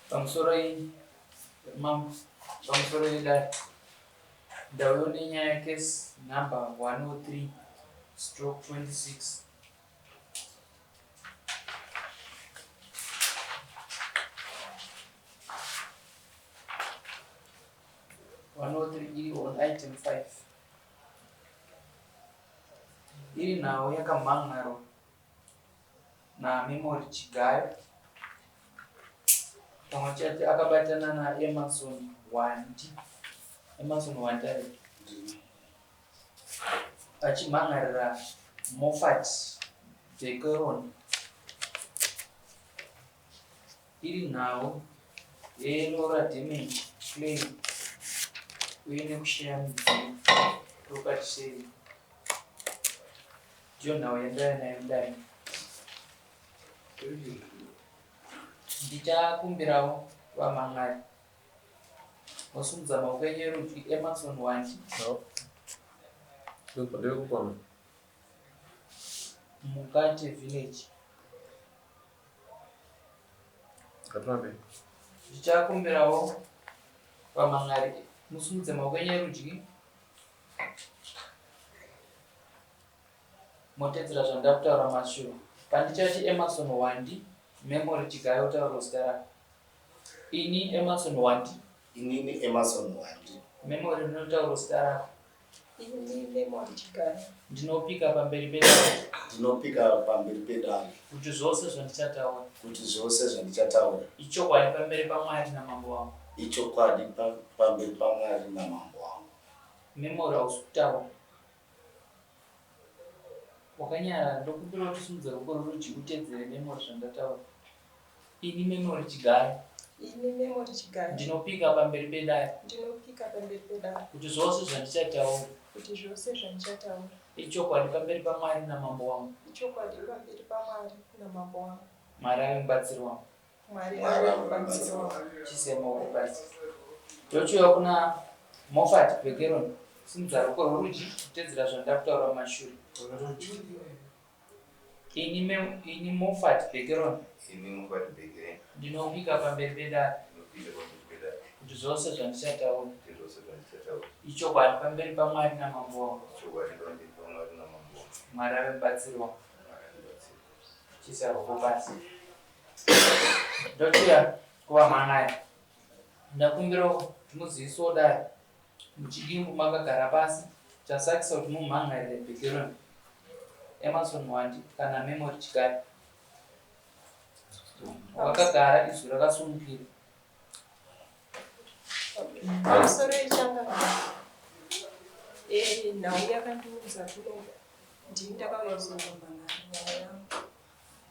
Pamusoro mambo, pamusoro yedare. Ndauyo nenyaya case number 103 stroke 26. 103 iri on item 5. Iri nhau yakamhan'arwa naMemory Chigayo pamwe chete akabatana naEmerson Hwandi, Emerson Hwandai achimhan'arira Moffat Bekeron. Iri nhau yeLora Damage Claim uye nekusheya midziyo, property sharing. Ndiyo nhau yandauya nayo kudai. Ndichakumbirawo vamhan'ari vosimudza maoko enyu erudyi Emerson Wandi. Mukate village. Ndichakumbirawo vamhan'ari musimudze maoko enyu erudyi. Motedzera zvandakutaura masure. Pandichati Emerson Hwandi, Memory Chigayo taura zita rako. Ini Emerson Hwandi. Inini Emerson Hwandi. Memory unotaura zita rako. Ini Memory Chigayo. Ndinopika pamberi pedare. Ndinopika pamberi pedare. Kuti zvose zvandichataura. Kuti zvose zvandichataura. Ichokwadi pamberi paMwari namambo wangu. Ichokwadi pamberi paMwari namambo wangu. Memory hausi kutaura. Wakanyarara ndokumbira kuti usimudze ruoko rwerudyi utedzere Memory zvandataura. Ini Memory Chigayo. Ini Memory Chigayo. Ndinopika pamberi pedare. Ndinopika pamberi pedare. Kuti zvose zvandichataura. Kuti zvose zvandichataura. Ichokwadi pamberi paMwari namambo wangu. Ichokwadi pamberi paMwari namambo wangu. Mwari ave mubatsiri wangu. Mwari ave mubatsiri wangu. Chisiya maoko pasi. Tochiuya kuna Moffat Bekeron. Simudza ruoko rworudyi kutedzera zvandakutaura mumashure. Ini, me, ini Moffat Bekeron. Ini Moffat Bekeron. Ndinopika pamberi pedare. Ndinopika pamberi pedare. Kuti zvose zvandichataura. Kuti zvose zvandichataura. Ichokwadi pamberi paMwari namambo wangu. Ichokwadi pamberi paMwari namambo wangu. Mwari ave mubatsiri wangu. Mwari ave mubatsiri. Chisa ruoko pasi. Ndochiya kuvamhan'ari. Ndakumbirawo kuti muzivisewo dare muchidimbu makagara pasi chasakisa kuti mumhan'arire Bekeron, Emerson Hwandi kana Memory Chikari. Wakagara izwi rakasumukira. Pamusoro yechangano eh, nhau yakandiunza kuno ndini ndakauya kuzomhan'ara nyaya yangu.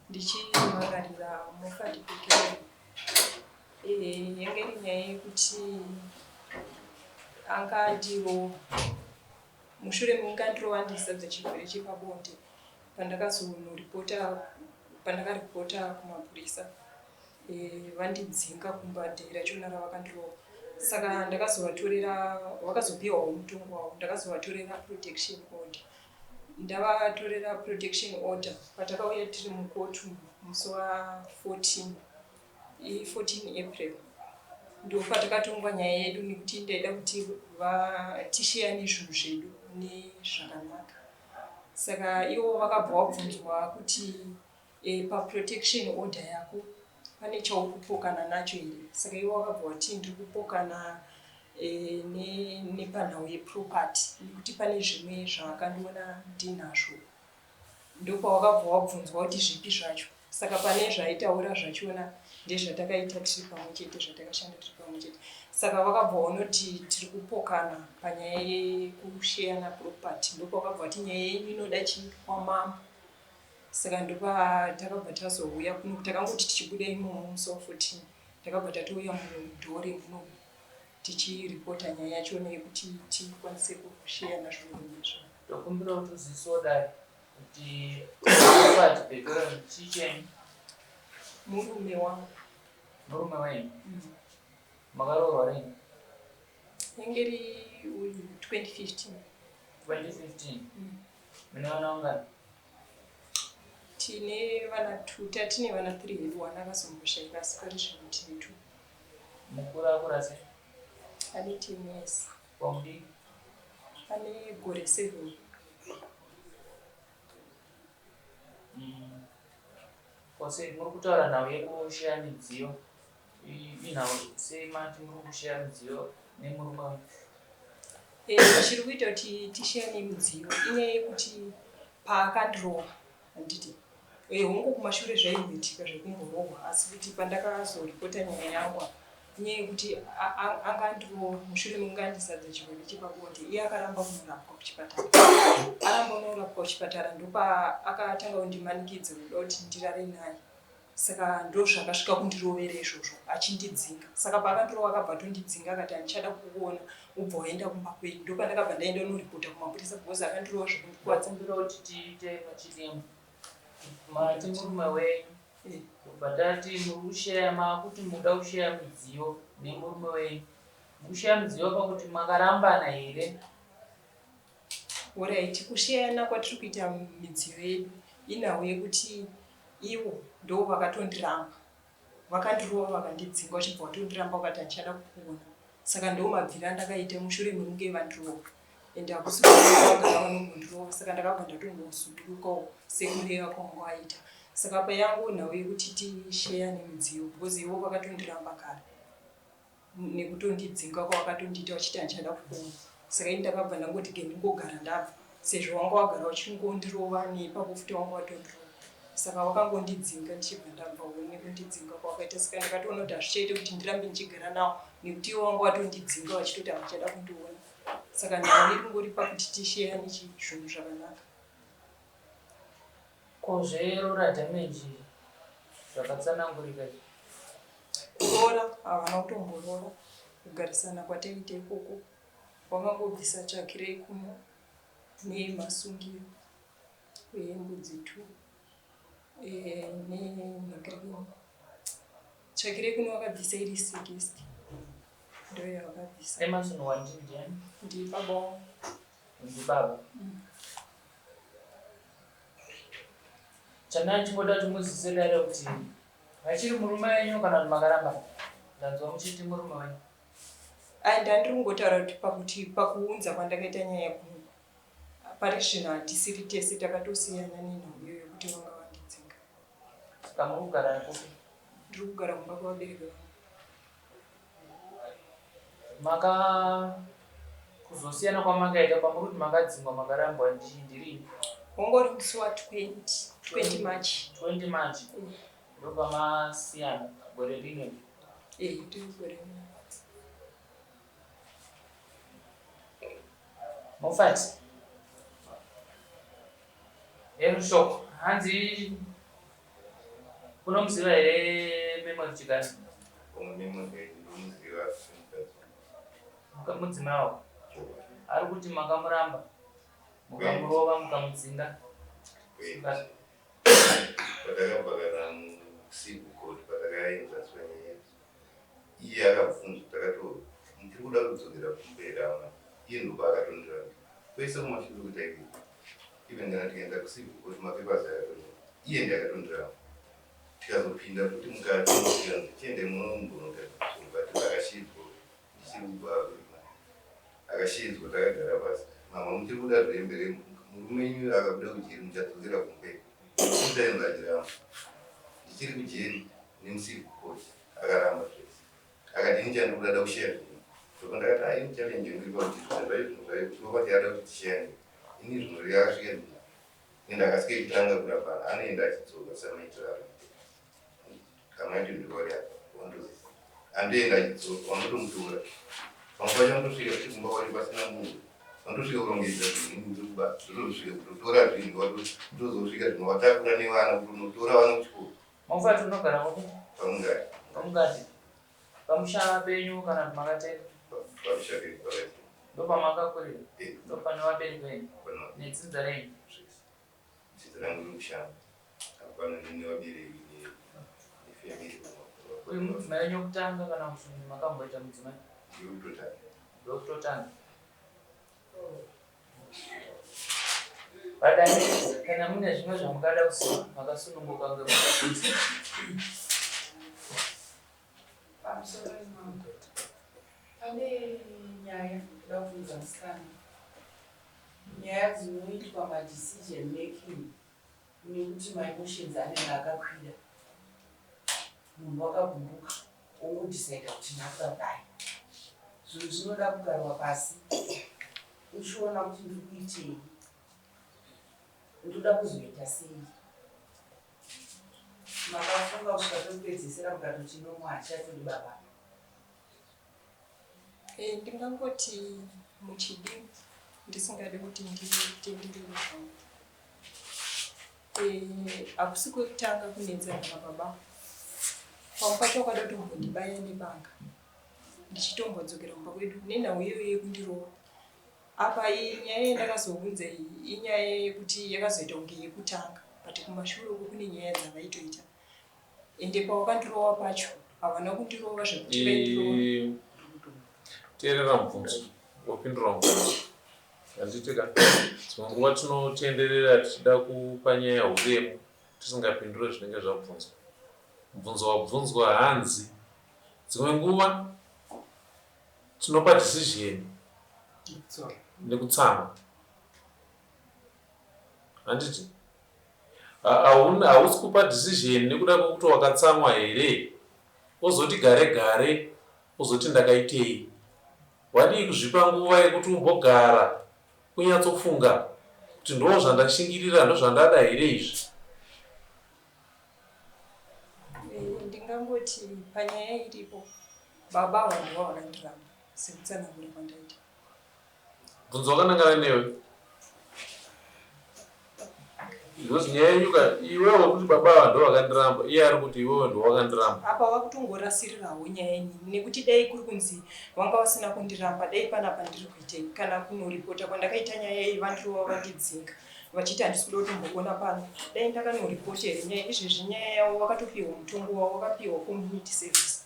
Ndichimhan'arira Moffat Bikeni eh, yange iri nyaya yekuti anga andirova mushure mekunge andirova andizadza chirwere chepabonde pandakazonoripota pandakaripota kumapurisa eh, vandidzinga kumba day rachona ravakandirova saka ndakazovatorera vakazopiwawo mutongo wavo ndakazovatorera protection order Ndavatorera protection order patakauya tiri mucourt musi wa 14 i 14 April ndopatakatongwa nyaya yedu nekuti ndaida kuti tisheyane zvinhu zvedu nezvakanaka saka ivo vakabva vabvunzwa kuti e, paprotection order yako pane chauri kupokana nacho here saka ivo vakabva vati ndiri kupokana e, nepanhau ne yeproperty nekuti pane zvimwe zvaakandiona ndinazvo ndopawakabva wabvunzwa kuti zvipi zvacho saka pane zvaaitaura zvachona ndezvatakaita tiri pamwe chete zvatakashanda tiri pamwe chete saka vakabva vanoti tiri kupokana panyaya yekusheyana property ndopawakabva vati nyaya yenyu inoda chii kwamambo Saka ndopatakabva tazouya kuno takangoti tichibuda imomo musi wa 14 takabva tatouya mudhore muno tichiripota nyaya yachona yekuti tikwanise kusheyana zvinhu izvo. Tokumbira kuti uzivisewo dare kuti Robert Betora chii chenyu? Murume wangu. Murume wenyu? Mm. Makaroorwa rini? Yange iri uyu 2015. 2015? Mm. Mune vana vangani? Tine vana two, tatine vana three hedu, one akazomboshaika asi pari zvino tine two. Mukuru akura sei? Ane 10 years. Wamudiki? Ane gore 7. Kose muri kutaura nhau yekusheya midziyo. Inhau sei mati muri kusheya midziyo nemurume wenyu? Chiri kuita kuti tisheyane midziyo inyaya yekuti paakandirova handiti hongu kumashure zvaimboitika zvekumborohwa asi kuti pandakazoripota nyaya yangu apa inyaya yekuti anga andirova mushure mekunge andizadza chirwere chepabonde iye akaramba kunorapwa kuchipatara. Aramba kunorapwa kuchipatara ndopaakatanga kundimanikidza kuda kuti ndirare naye. Saka ndozvakasvika kundirovera izvozvo achindidzinga. Saka paakandirova akabva atondidzinga akati handichada kukuona ubva waenda kumba kwenyu. Ndopandakabva ndaenda kunoripota kumapurisa because akandirova zvekundikuvadza. Ndakumbira kuti tiite machidimbu. Mati murume wenyu kubva tati muri kusheya makuti muda kusheya midziyo nemurume wenyu. Kusheya midziyo pakuti makarambana here? Horaiti, kusheyana kwatiri kuita midziyo yedu inhau yekuti ivo ndo vakatondiramba. Vakandirova vakandidzinga vachibva vatondiramba vakati handichada kukuona. Saka ndo mabviro andakaita mushure mekunge vandirova. Ende hakusi kuti vagara vanombondirova saka ndakabva ndatombosudurukawo sekureva kwanga vaita. Saka payangu nhau yekuti tisheyane midziyo because ivo vakatondiramba kare. Nekutondidzinga kwavakatondiita vachiti handichada kukuona. Saka ini ndakabva ndangoti ke ndingogara ndabva sezvo wanga wagara uchingondirova neipapo futi wanga watondirova. Saka wakangondidzinga ndichibva ndabvawo nekundidzinga kwawakaita. Saka ndakatoona kuti hazvichaite kuti ndirambe ndichigara nawo nekuti iwo wanga watondidzinga vachitoti havachada kundiona. Saka nhau iri kungori pakuti tisheyane zvinhu zvakanaka. Ko zveroora damage zvakatsanangurika izvi? Kuroora havana kutomboroora, kugarisana kwataiita ikoko wakangobvisa tsvakirei kuno nemasungiro ehembudzi two nenhingirikini. Tsvakirei kuno wakabvisa iri 60 ndoyawakabvisa. Emerson wandi ndiani? Ndibaba wangu. Ndibaba. Chandanga ndichingoda kuti muzivise dare kuti vachiri murume wenyu kana kuti makaramba. Ndanzwa muchiti murume wenyu. Ai ndandiri kungotaura kuti pakuti pakuunza kwandakaita nyaya kuno pari zvino hatisiri tese takatosiyana nenhau iyoyo yekuti vanga vandidzinga. Saka muri kugara kupi? Ndiri kugara kumba kwevabereki vangu. Maka kuzosiyana kwamakaita kwamuri kuti makadzingwa makarambwa ndirini? Wanga uri musi wa 20, 20 March. 20 March. Ndopamasiyana gore rino. Ndiri gore rino. Mofati. Erushoko hanzi unomuziva here Memory Chigani? Memory ndinomuziva semukadzi wangu. Mudzimai wako? Ari kuti makamuramba, mukamurova, mukamudzinga. Patakabva kana mucivil court patakaenzaswa nyaya iye akabvunzwa takato ndiri kuda kudzokera kumberi aona iye ndopaakatondiramba kwese kumashure kuti aikuita even kana tikaenda kucivil court mapapers akatonyorwa iye ndiye akatondiramba tikazopinda futi mukati tikanzi chiende munombonogadzirwa akashidzwa ndichiri kubva kurima akashidzwa takagara pasi mama muchiri kuda zvembere murume wenyu akabuda kujeri muchadzokera kumberi sometimes achiramba ndichiri kujeri nemucivil court akaramba zvese akati ini chandiri kuda kusheya zvinhu saka ndakati ah ini challenge yangu iri pakuti zvinhu zvayo zvinhu zvayo property yada kuti tisheyane ini zvinhu yakasvika ndina ende akasvika echitanga kurambana anoenda achidzoka samaitiro ari kamaiti ndikori apa wandoziva andoenda achidzoka wanotomutora pamwe pacho anotosvika futi kumba kwacho pasina munhu vanotosvika kurongedza zvinhu ini ndiri kubasa ndotosvika kutotora zvinhu ndozosvika zvimwe watakura nevana kuti unotora vana kuchikoro. Mufati unogara kupi? Pamungati. Pamungati. Pamusha penyu kana kuti makatenga? Pamusha pedu pakati. Ndopamakakurira? Ndopane vabereki venyu? Nedzinza renyu? Dzinza rangu riri kushamba. Hapana nevabereki nefamily. Uyu mudzimai wenyu wekutanga kana kuti makamboita mudzimai? Ndokutotanga. Ndokutotanga. Vadai kana mune zvimwe zvamungada kuziva makasununguka kunge makabvunza. Pamusoro mambo. Pane nyaya ndoda kubvunza musikana. Nyaya dzinoitwa madecision making nekuti maemotions anenge akakwira. Munhu wakagumbuka wongodecida kuti ndakuda kudai. Zvinhu zvinoda kugarwa pasi uchiona kuti ndiri kuitei, ndoda kuzoita sei. Makafunga kusvika pekupedzisira mukatoti no hatichatodi baba. Eh, ndingangoti muchidimbu ndisingadi kuti nditenderere zvangu. Eh, hakusi kwekutanga kunetsana nababa. Pamwe pacho wakada kutombondibaya nebanga ndichitombodzokera kumba kwedu nenhau iyoyo yekundirova. Apa iyi nyaya yandakazounza iyi inyaya yekuti yakazoita kunge yekutanga but kumashure uko kune nyaya dzavaitoita. Ende pawakandirova pacho havana kundirova zvekuti vaindirova. Teerera mubvunzo wopindura mubvunzo. Handiti ka dzimwe nguva tinotenderera tichida kupa nyaya uremu tisingapindure zvinenge zvabvunzwa. Mubvunzo wabvunzwa hanzi dzimwe nguva tinopa decision nekutsamwa. Handiti? Hausi kupa decision nekuda kwekuti wakatsamwa here? Wozoti gare gare wozoti ndakaitei? Wadii kuzvipa nguva yekuti umbogara unyatsofunga kuti ndozvandashingirira ndozvandada here izvi? Ndingangoti panyaya iripo baba ava ndivo vakandiramba sekutsanangura kwandaita. Bvunzo wakanangana newe. Because nyaya yenyu ka iwewe uri kuti baba ava ndo vakandiramba iye ari kuti iwewe ndo wakandiramba. Apa vakutongorasirirawo nyaya inini nekuti dai kuri kunzi vanga vasina kundiramba dai panapa ndiri kuitei kana kunoripota kwandakaita nyaya iyi vandirova vandidzinga vachiti handisi kuda kutombokuona pano dai ndakanoripota here nyaya izvezvi nyaya yavo vakatopiwa mutongo wavo vakapiwa community service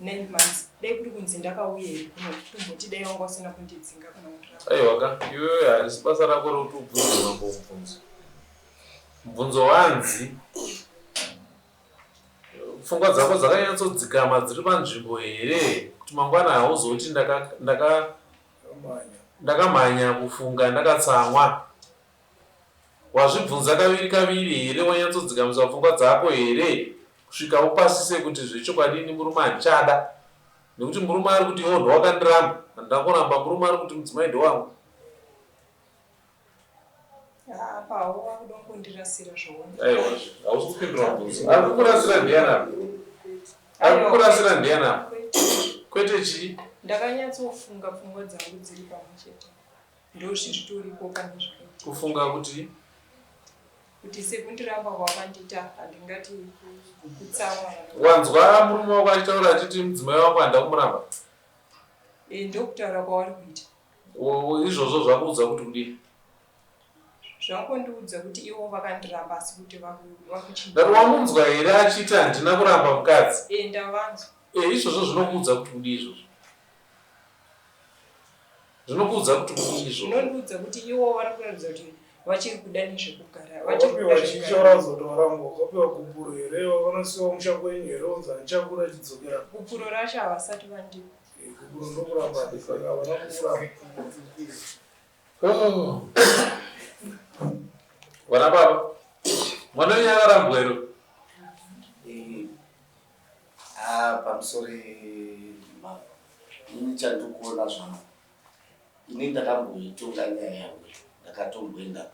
9 months dai kuri kunzi ndakauya here kuno tomboti dai vanga vasina kundidzinga kana kundiramba. Aiwa ka iwewe harisi basa rako rekuti ubvunze mambo mubvunzo. Mubvunzo wanzi pfungwa dzako dzakanyatsodzikama dziri panzvimbo here kuti mangwana hauzoti ndakamhanya kufunga ndakatsamwa. Wazvibvunza kaviri kaviri here wanyatsodzikamisa pfungwa dzako here kusvika upasise kuti zvechokwadi ini murume handichada nekuti murume ari kuti iwo ndowakandiramba handina kuramba murume ari kuti mudzimai ndowangu. Apa hawo wakuda kundirasira zvoona. Aiwa hausi kupindura mubvunzo. Ari kukurasira ndiyani apa? Ari kukurasira ndiyani apa? Kwete chii? Ndakanyatsofunga pfungwa dzangu dziri pamwe chete. Ndozviritoripo pane zvakaitika. Kufunga kuti? Kuti sekundiramba kwakandiita handingati kutsamwa. Wanzwa murume wako achitaura achiti mudzimai wangu handida kumuramba? Eh, ndokutaura kwavari kuita. Izvozvo zvakuudza kuti kudii? Zvangondiudza kuti ivo vakandiramba asi kuti vakuchinja. Ndati wamunzwa here achiti handina kuramba mukadzi? Eh, ndavanzwa. Eh, izvozvo zvinokuudza kuti kudii izvozvo? Zvinokuudza kuti kudii izvozvo? Zvinondiudza kuti ivo vari kuratidza kuti vachiri kuda nezvekugara. Wakapiwa chii chaurazotoramba? Wakapiwa gupuro here? Wakanosiwa musha kwenyu here? Unzi handichakura chidzokera. Gupuro racho havasati vandipa. Eh, gupuro ndokuramba saka havana kukuramba. Oh. Vana baba, mwana wenyu akarambwa here? Eh, ah, pamusoro mambo ini chandiri kuona zvangu ini ndakamboitonga nyaya yangu ndakatomboenda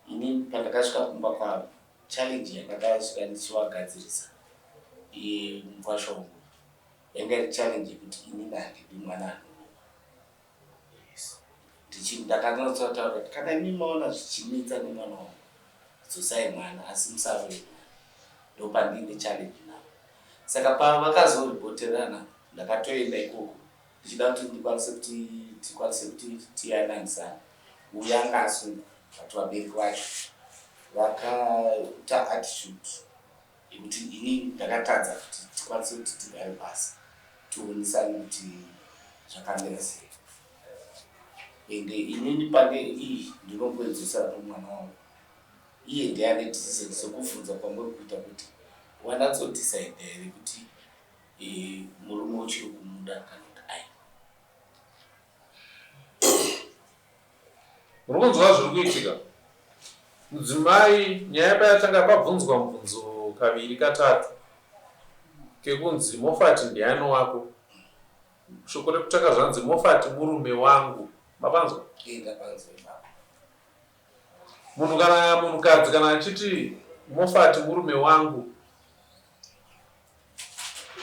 ini pandakasvika kumba kwavo challenge yandakasvika ndichivagadzirisa iye mukwasha wangu yanga iri challenge yekuti inini handidi mwana anorova yes ndakanyatsotaura kuti kana imi maona zvichinetsa nemwana wangu dzosai mwana asi musarove mwana ndopandiine challenge navo saka pavakazoripoterana ndakatoenda ikoko ndichida kuti ndikwanise kuti tikwanise kuti tiyananisane uyo anga asungwa but vabereki vacho vakaita attitude yekuti ini ndakatadza kuti tikwanise kuti tigare pasi tionesane kuti zvakamira sei ende inini pane iyi ndinongoedzesera kumwana wangu iye ndiye ane decision sekubvunza kwamuri kuita kuti wanatsodecide here kuti Murume uchiri kumuda kana kuti aiwa? Muri kunzwa zviri kuitika? Mudzimai, nyaya payatanga pabvunzwa mubvunzo kaviri katatu kekunzi Mofati ndiani wako? Shoko rekutanga zvanzi Mofati murume wangu. Mapanzwa? Ndapanzwa ipapo. Munhu kana munhukadzi kana achiti Mofati murume wangu,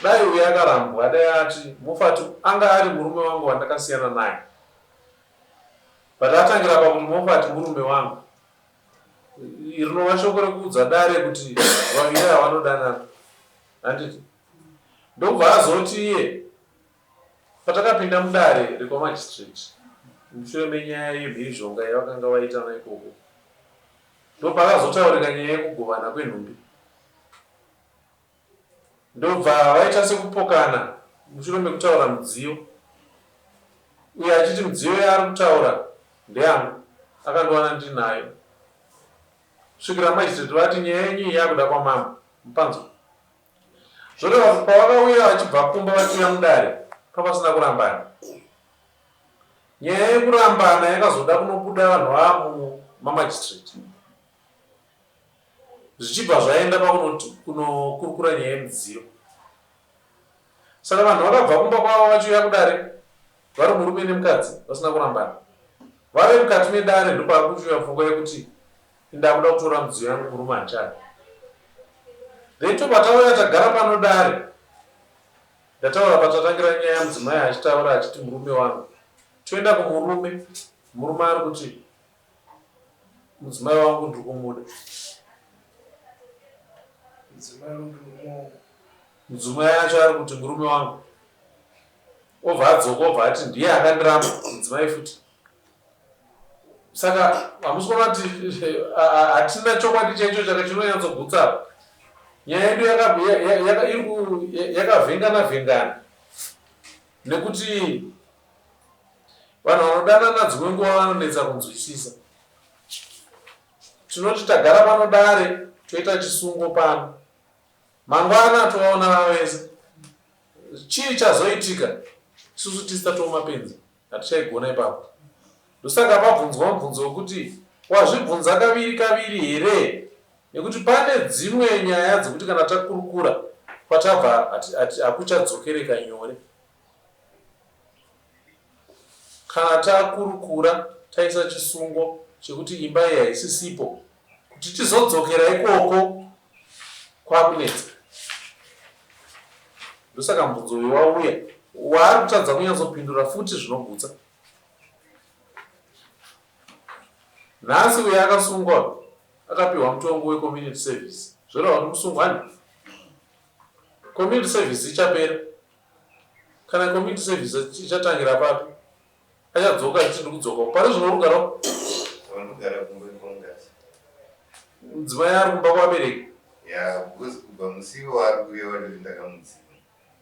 dai uyu akarambwa dai ati Mofati anga ari murume wangu wandakasiyana naye. But atangira pakuti Mofati murume wangu. Rinova shoko rekuudza dare kuti vaviri ava vanodanana. Handiti? Ndobva azoti iye patakapinda mudare rekwamagistrate mushure menyaya yemhirizhonga yavakanga vaitana ikoko ndopakazotaurika nyaya yekugovana kwenhumbi. Ndobva vaita sekupokana mushure mekutaura mudziyo uyo achiti midziyo yaari kutaura ndeyangu akandiwana ndinayo kusvikira magistrate vati nyaya yenyu iyi yakuda kwamambo mupanzwa. Zvoreva kuti pavakauya vachibva kumba vachiuya mudare pavasina kurambana. Nyaya yekurambana yakazoda kunobuda vanhu vamumamagistrate zvichibva zvaenda pakunokurukura nyaya yemidziyo. Saka vanhu vakabva kumba kwavo vachiuya kudare vari murume nemukadzi vasina kurambana. Vave mukati medare ndopakuchiuya pfungwa yekuti Ndakuda kutora mudziyo yangu murume handichadi. Then tobva tauya tagara pano dare. Ndataura patatangira nyaya mudzimai achitaura achiti murume wangu. Toenda kumurume, murume ari kuti mudzimai wangu ndiri kumuda. Mudzimai wangu murume wangu. Mudzimai acho ari kuti murume wangu. Obva adzoka obva ati ndiye akandiramba mudzimai futi. Saka hamusi kuona kuti hatina chokwadi chaicho chaka chinonyatsogutsa apa. Nyaya yedu yakavhengana vhengana nekuti vanhu vanodanana dzimwe nguva vanonetsa kunzwisisa. Tinoti tagara pano dare toita chisungo pano, mangwana tovaona vavese. Chii chazoitika? Isusu tisi tatova mapenzi. Hatichaigona ipapo. Ndosaka pabvunzwa mubvunzo wekuti wazvibvunza kaviri kaviri here? Nekuti pane dzimwe nyaya dzekuti kana takurukura kwatabva hakuchadzokereka nyore. Kana takurukura taisa chisungo chekuti imba iyi haisisipo, kuti tizodzokera ikoko kwakunetsa. Ndosaka mubvunzo uyu wauya waari kutadza kunyatsopindura futi zvinogutsa. Nhasi uyu akasungwa akapiwa mutongo wecommunity service zvoreva kuti musungwa ani community service ichapera kana community service ichatangira papi Achadzoka achiti ndikudzoka. Pari zvino uri kugara Vanogara kumba kwamukadzi. Mudzimai ari kumba kwabereki. Ya, because kubva musi waari kureva kuti ndakamudzinga.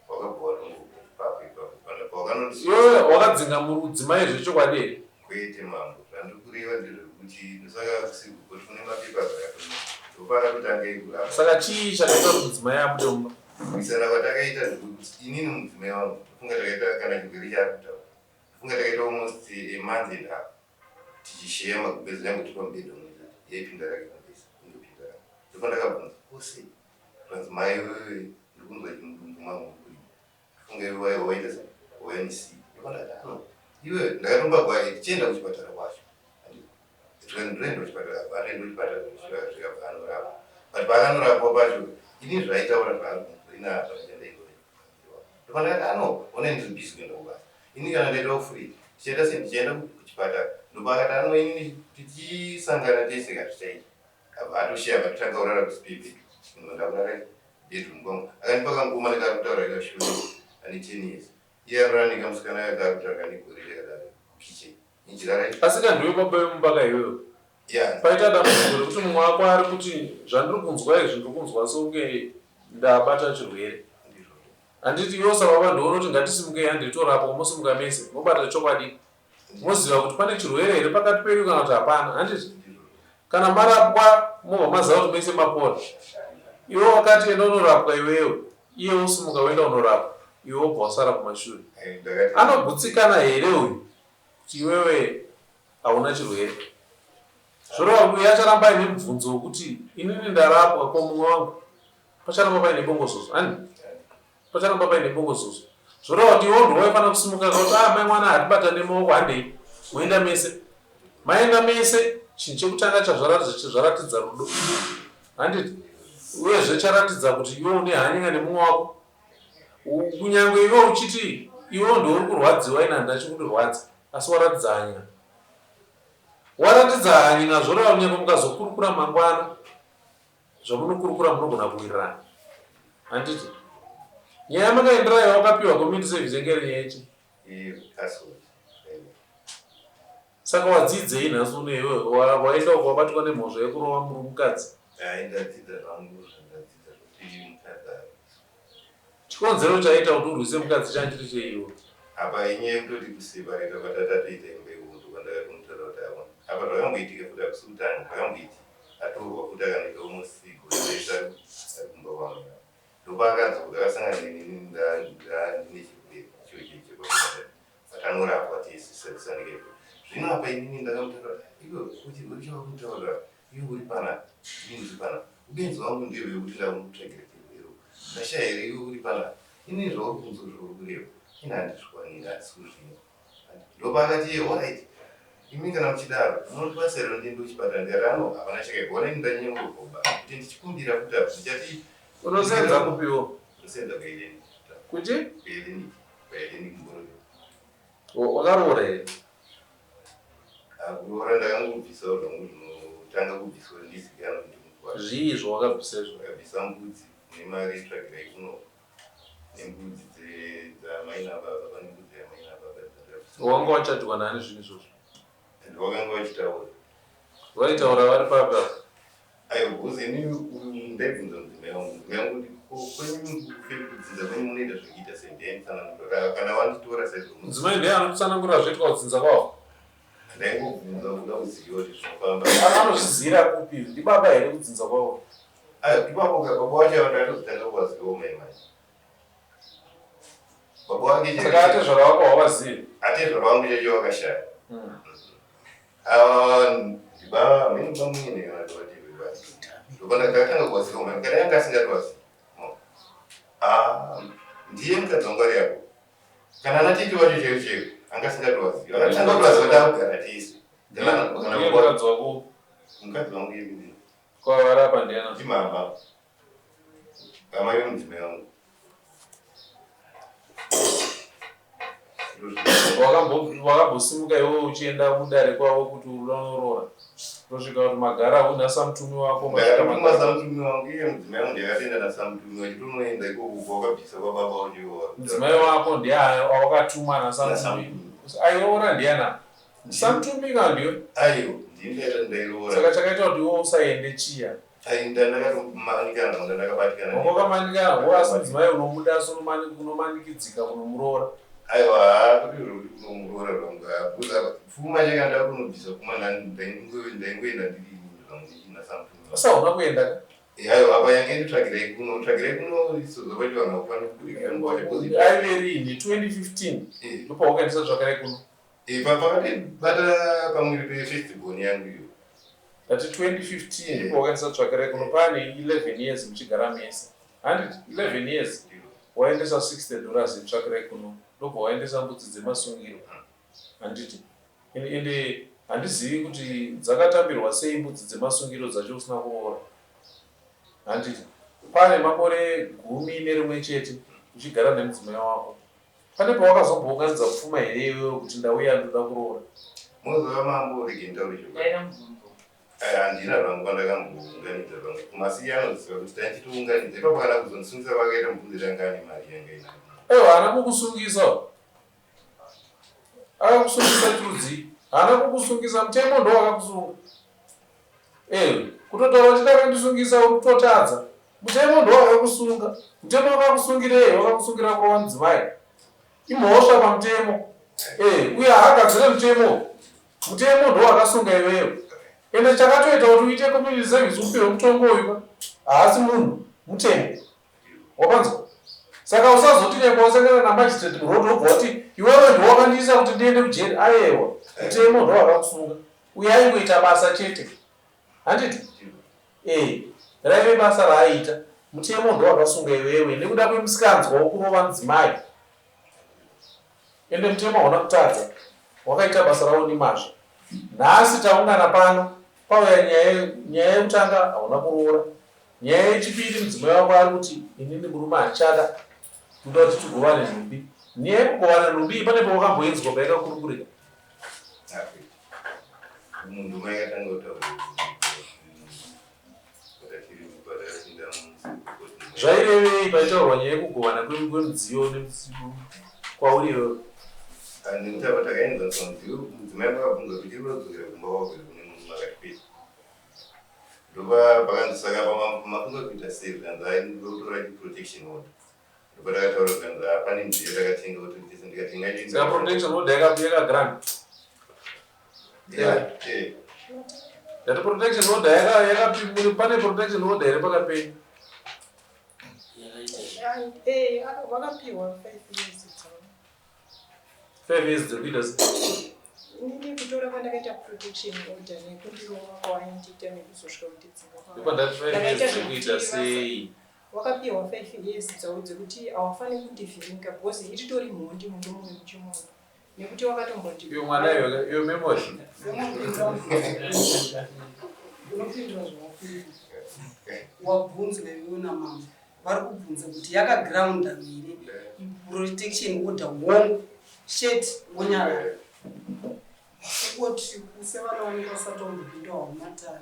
Wakabva watongobuda ipapo ipapo. Pana pawakanondiswa. Iwe wakadzinga mudzimai zvechokwadi here? Kwete mambo, zvandiri kureva ndezvekuti ndosaka kusiku kuti kune mapepa zvakatonyora. Ndopaakatotanga ikuramba. Saka chii chakaita kuti mudzimai abude mumba? Kuisana kwatakaita ndezvekuti inini mudzimai wangu ndofunga takaita kana chirwere chaari kutaura. Ndofunga takaita almost a month and half tichisheya magumbezi nyange tiri pamubhedha umwe chete yaipinda rake gumbezi indopinda rangu. Ndopandakabvunza ko sei zvanzi mai wewe ndiri kunzwa chimudumbu mangu muri kuita ndofunga iwe waiva waita sei wayandisiya. Ndopandakati ah no iwe ndakatomba gwai tichienda kuchipatara kwacho Ndoenda kuchipatara abva atoenda kuchipatara zvikabva anorapwa but paakanorapwa pacho ini zvaitaura zvaari kunzwa ini hapana chandaigona ndopandakati ano ah, ona ndiri busy kuenda kubasa ini kana ndaitawo free tichaita sei ndichaenda kuchipatara ndopaakati ano ini tichisangana tese kazvichaita abva atoshiya akatotanga kurara kuspebe ndakurara bedroom kwangu akandipa kangoma nekari kutaura ikashure ane 10 years iye arora nekamusikana kakari kutaura kane gore chakadaro kitchen Asi ka ndiwe baba vemumba ka iwewe. Yeah. Paita dambudziko rekuti mumwe wako ari kuti zvandiri kunzwa izvi ndiri kunzwa sekunge ndabata chirwere. Handiti iwe sababa ndiwe unoti ngatisimukei handei torapwa mosimuka mese mobata chokwadi. Moziva kuti pane chirwere here pakati penyu kana kuti hapana. Handiti? Kana marapwa mobva maziva kuti mese mapora. Iwe wakati enda unorapwa iwewe. Iye wosimuka woenda unorapwa, iwe wobva wasara kumashure. Anogutsikana here uyu kuti iwewe hauna chirwere? Zvoreva kuti uyu acharamba aine mubvunzo wekuti inini ndarapwa ko mumwe wangu? Pacharamba paine bongozozo, hani? Pacharamba paine bongozozo. Zvoreva kuti iwe ndiwe waifanira kusimuka kuti ah mai mwana hatibatane maoko handei. Moenda mese. Maenda mese chinhu chekutanga chazvaratidza zvaratidza rudo. Handiti? Uyezve charatidza kuti iwe une hany'n'a nemumwe wako. Kunyangwe iwe uchiti iwe ndiwe uri kurwadziwa ini handina chikundirwadza asi waratidza hany'n'a. Waratidza hany'n'a zvoreva kunyangwe mukazokurukura mangwana zvamunokurukura munogona kuwirirana. Handiti? Nyaya yamakaendera yawakapiwa community service yange iri nyaya yechii? Saka wadzidzei nhasi uno iwe waenda uko wabatwa nemhosva yekurova mukadzi? Hayi ndadzidza zvangu zvandadzidza zvekuti mukadzi arwiswe. Chikonzero chaita kuti urwise mukadzi changa chiri chei iwe? Apa inyaya yekutoti kusepareta kwatatoita imba ikoko ndokwandakatomutaura kuti aona. Apa zvakamboitika futi hakusi kutanga zvakamboitika atorwa futi akanoita almost gore rese ari kumba kwamai vake. Ndopaakadzoka akasangana neni ndine chirwere ichochi chepabonde Tanorapwa tese sanisani Zvino apa inini ndakamutaura iwe uchirwere chawakutaura iwe uri pana ini ndiri pana ubenzi wangu ndehwekuti ndakutsvagira chirwere ndashaya here iwe uri pana inini zvauri kunzwa zvauri kureva ini handizvikwaniri handisi kuzvinzwa ndopaakati iye orit imi kana muchidaro munondibasa here ndiende kuchipatara ndikati ano hapana chakaipa ona ini ndanyanya kugoba kuti ndichikumbira futi apo ndichati unosenza kupiwo unosenza kueleni kuti kueleni Wakaroora here? Kuroora ndakangobvisawo zvangu zvinotanga kubviswa ndizikanwa kuti mukwasha. Zvii zvawakabvisa izvo? Ndakabvisa mbudzi nemari yetsvagirai kuno nembudzi dzamai nababa pane mbudzi yamai nababa dzandakabvisa. Wanga wachadyiwa nani zvinhu izvozvo? Ndovakanga vachitaura. Vaitaura vari papi apa? Aiwa because ini ndaibvunza mudzimai wangu mudzimai wangu kuti ko kwenyu kudzinza kwenyu munoita zvekuita sei ndiainditsanangura kana wanditora saizvo Mudzimai ndiye anokutsanangurira zvoitwa kudzinza kwavo. Ndaingobvunza kuda kuziva kuti zvinofamba. Anozvizivira kupi? Ndibaba here kudzinza kwavo? Aiwa ipapo ka baba wacho ava ndakatozotanga kuvazivawo mai manje. Baba wake Saka atezvara wako hauvazivi? Atezvara wangu chaicho vakashaya. Ava ndibaba mene bamwene kana kuti vati. Ndopandakatanga kuvaziva mai kana yanga asingatovazivi. Ah, ndiye mukadzi wangu ari apo. Kana ana tete wacho chaivo chaivo anga asingatovazivi. Akatanga kutovaziva takugara tese. Kana mukadzi wako. Mukadzi wangu iye. Kwavari apa ndiana? Ndimama. Amai vemudzimai wangu. Wakambosimuka iwe uchienda mudare kwavo kuti unoroora tosvika kuti magara una samutumi wako ndakatuma samutumi wangu iye mudzimai wangu ndakatoenda nasamutumi wachitonoenda ikoko kwawakabvisa kwababa wacho mudzimai wako ndiye awakatuma nasamutumi airoora ndiyana samutumi ka ndiwe aiwa ndini ndairoora saka chakaita kuti iwe usaende chiya Ainda ndakatomanikana manga ndakabatikana. Wanga wakamanikana wo asi mudzimai unomuda asi unomanikidzika kunomuroora. Aiwa haa kuti zvekuti kunomuroora zvangu haa pfuma cheka ndakunobvisa pfuma ndaingoenda ndiri ini zvangu ndichina something. Asi hauna kuenda ka? Eh, aiwa apa yange nditsvagirai kuno tsvagirai kuno isozo pacho vanhu vakufanira kubudikira nguva yacho. Aive rini 2015 eh. ndopawakaendesa tsvakirai kuno. Eh, pakatibata pamwiri pefirst born yangu iyo. Ndati 2015 ndipo wakaendesa tsvakirai kuno pane 11 years muchigara mese. Handiti 11 years waendesa 60 dollars yetsvakirai kuno ndobva waendesa mbudzi dzemasungiro. Handiti ende handizivi kuti dzakatambirwa sei mbudzi dzemasungiro dzacho usina kuroora. Handiti pane makore 11 chete uchigara nemudzimai wako. Pane pawakazombounganidza pfuma here iwewe kuti ndauya ndoda kuroora? Moziva mambo rege nditaure chokwadi. Ndaida mubvunzo. Aya handina zvangu kwandakambounganidza zvangu pfuma asi iye anoziva kuti taichitounganidza ipapo kana kuzondisungisa kwakaita mubvunzo yanga ane mari yanga inayo. Aiwa haana kukusungisa. Akakusungisa chirudzii? Haana kukusungisa mutemo ndowakakusunga. Eh, kutotaura uchiti akandisungisa uri kutotadza. Mutemo ndowakakusunga. Mutemo wakakusungirei? Wakakusungira kurova mudzimai. Imhosva pamutemo. Eh, uye haagadzire mutemo. Mutemo ndowakasunga iwewe. Ende chakatoita kuti uite community service upiwe mutongo uyu ka. Haasi munhu, mutemo. Wapanzwa? Saka usazoti nyangwe wasangana namagistrate muroad wobva wati iwewe ndiwe wakandiisa kuti ndiende kujeri. Ayewa, mutemo ndo wakakusunga. Uyo aingoita basa chete. Handiti? Eh, raive basa raaiita. Mutemo ndo wakasunga iwewe nekuda kwemusikanzwa wokurova mudzimai. Ende mutemo hauna kutadza. Wakaita basa rawo nemazvo. Nhasi taungana pano pauya nyaya nyaya yekutanga hauna kuroora. Nyaya yechipiri mudzimai wako ari kuti inini murume handichada ndoda kuti tigovane nhumbi. Nyaya yekugovana nhumbi iyi pane pawakamboinzwa payakakurukurika? Zvairevei paitaurwa nyaya yekugovana kwemidziyo kwauri iwewe? Ndikutaura takaenzanisa mudziyo mudzimai vakabvunza kuti iri kudzokera kumba kwako here kune murume akati kwete. Ndopa pakanzi saka mafunga kuita sei zvikanzi hai ndokutora protection order. Ndopa takataura zvikanzi ah pane midziyo yatakatenga kuti tese ndikati ngaiti. Saka protection order yakagrant. Yeah. Eh. Ndati protection order yaka yaka pane protection order here pakati penyu? Eh, vakapiwa 5 years dzavo. 5 years dzekuita sei? Inini kutora kwandakaita protection order nekundirova kwawaindiita nekuzosvika kundidzinga Ndopandati 5 years dzekuita sei? Wakapiwa 5 years dzavo dzekuti hawafaniri kundivhiringa because iritori mhondi murume uyu muchimuona nekuti wakatombondi Iyo mwana iyo iyo memory. Unopindura zvawapindura. Wabvunzwa iwewe namambo. Vari kubvunza kuti yakagrounda here protection order hongu shirt wonyarara. Kungoti sevana vanenge vasati vambopinda mumatare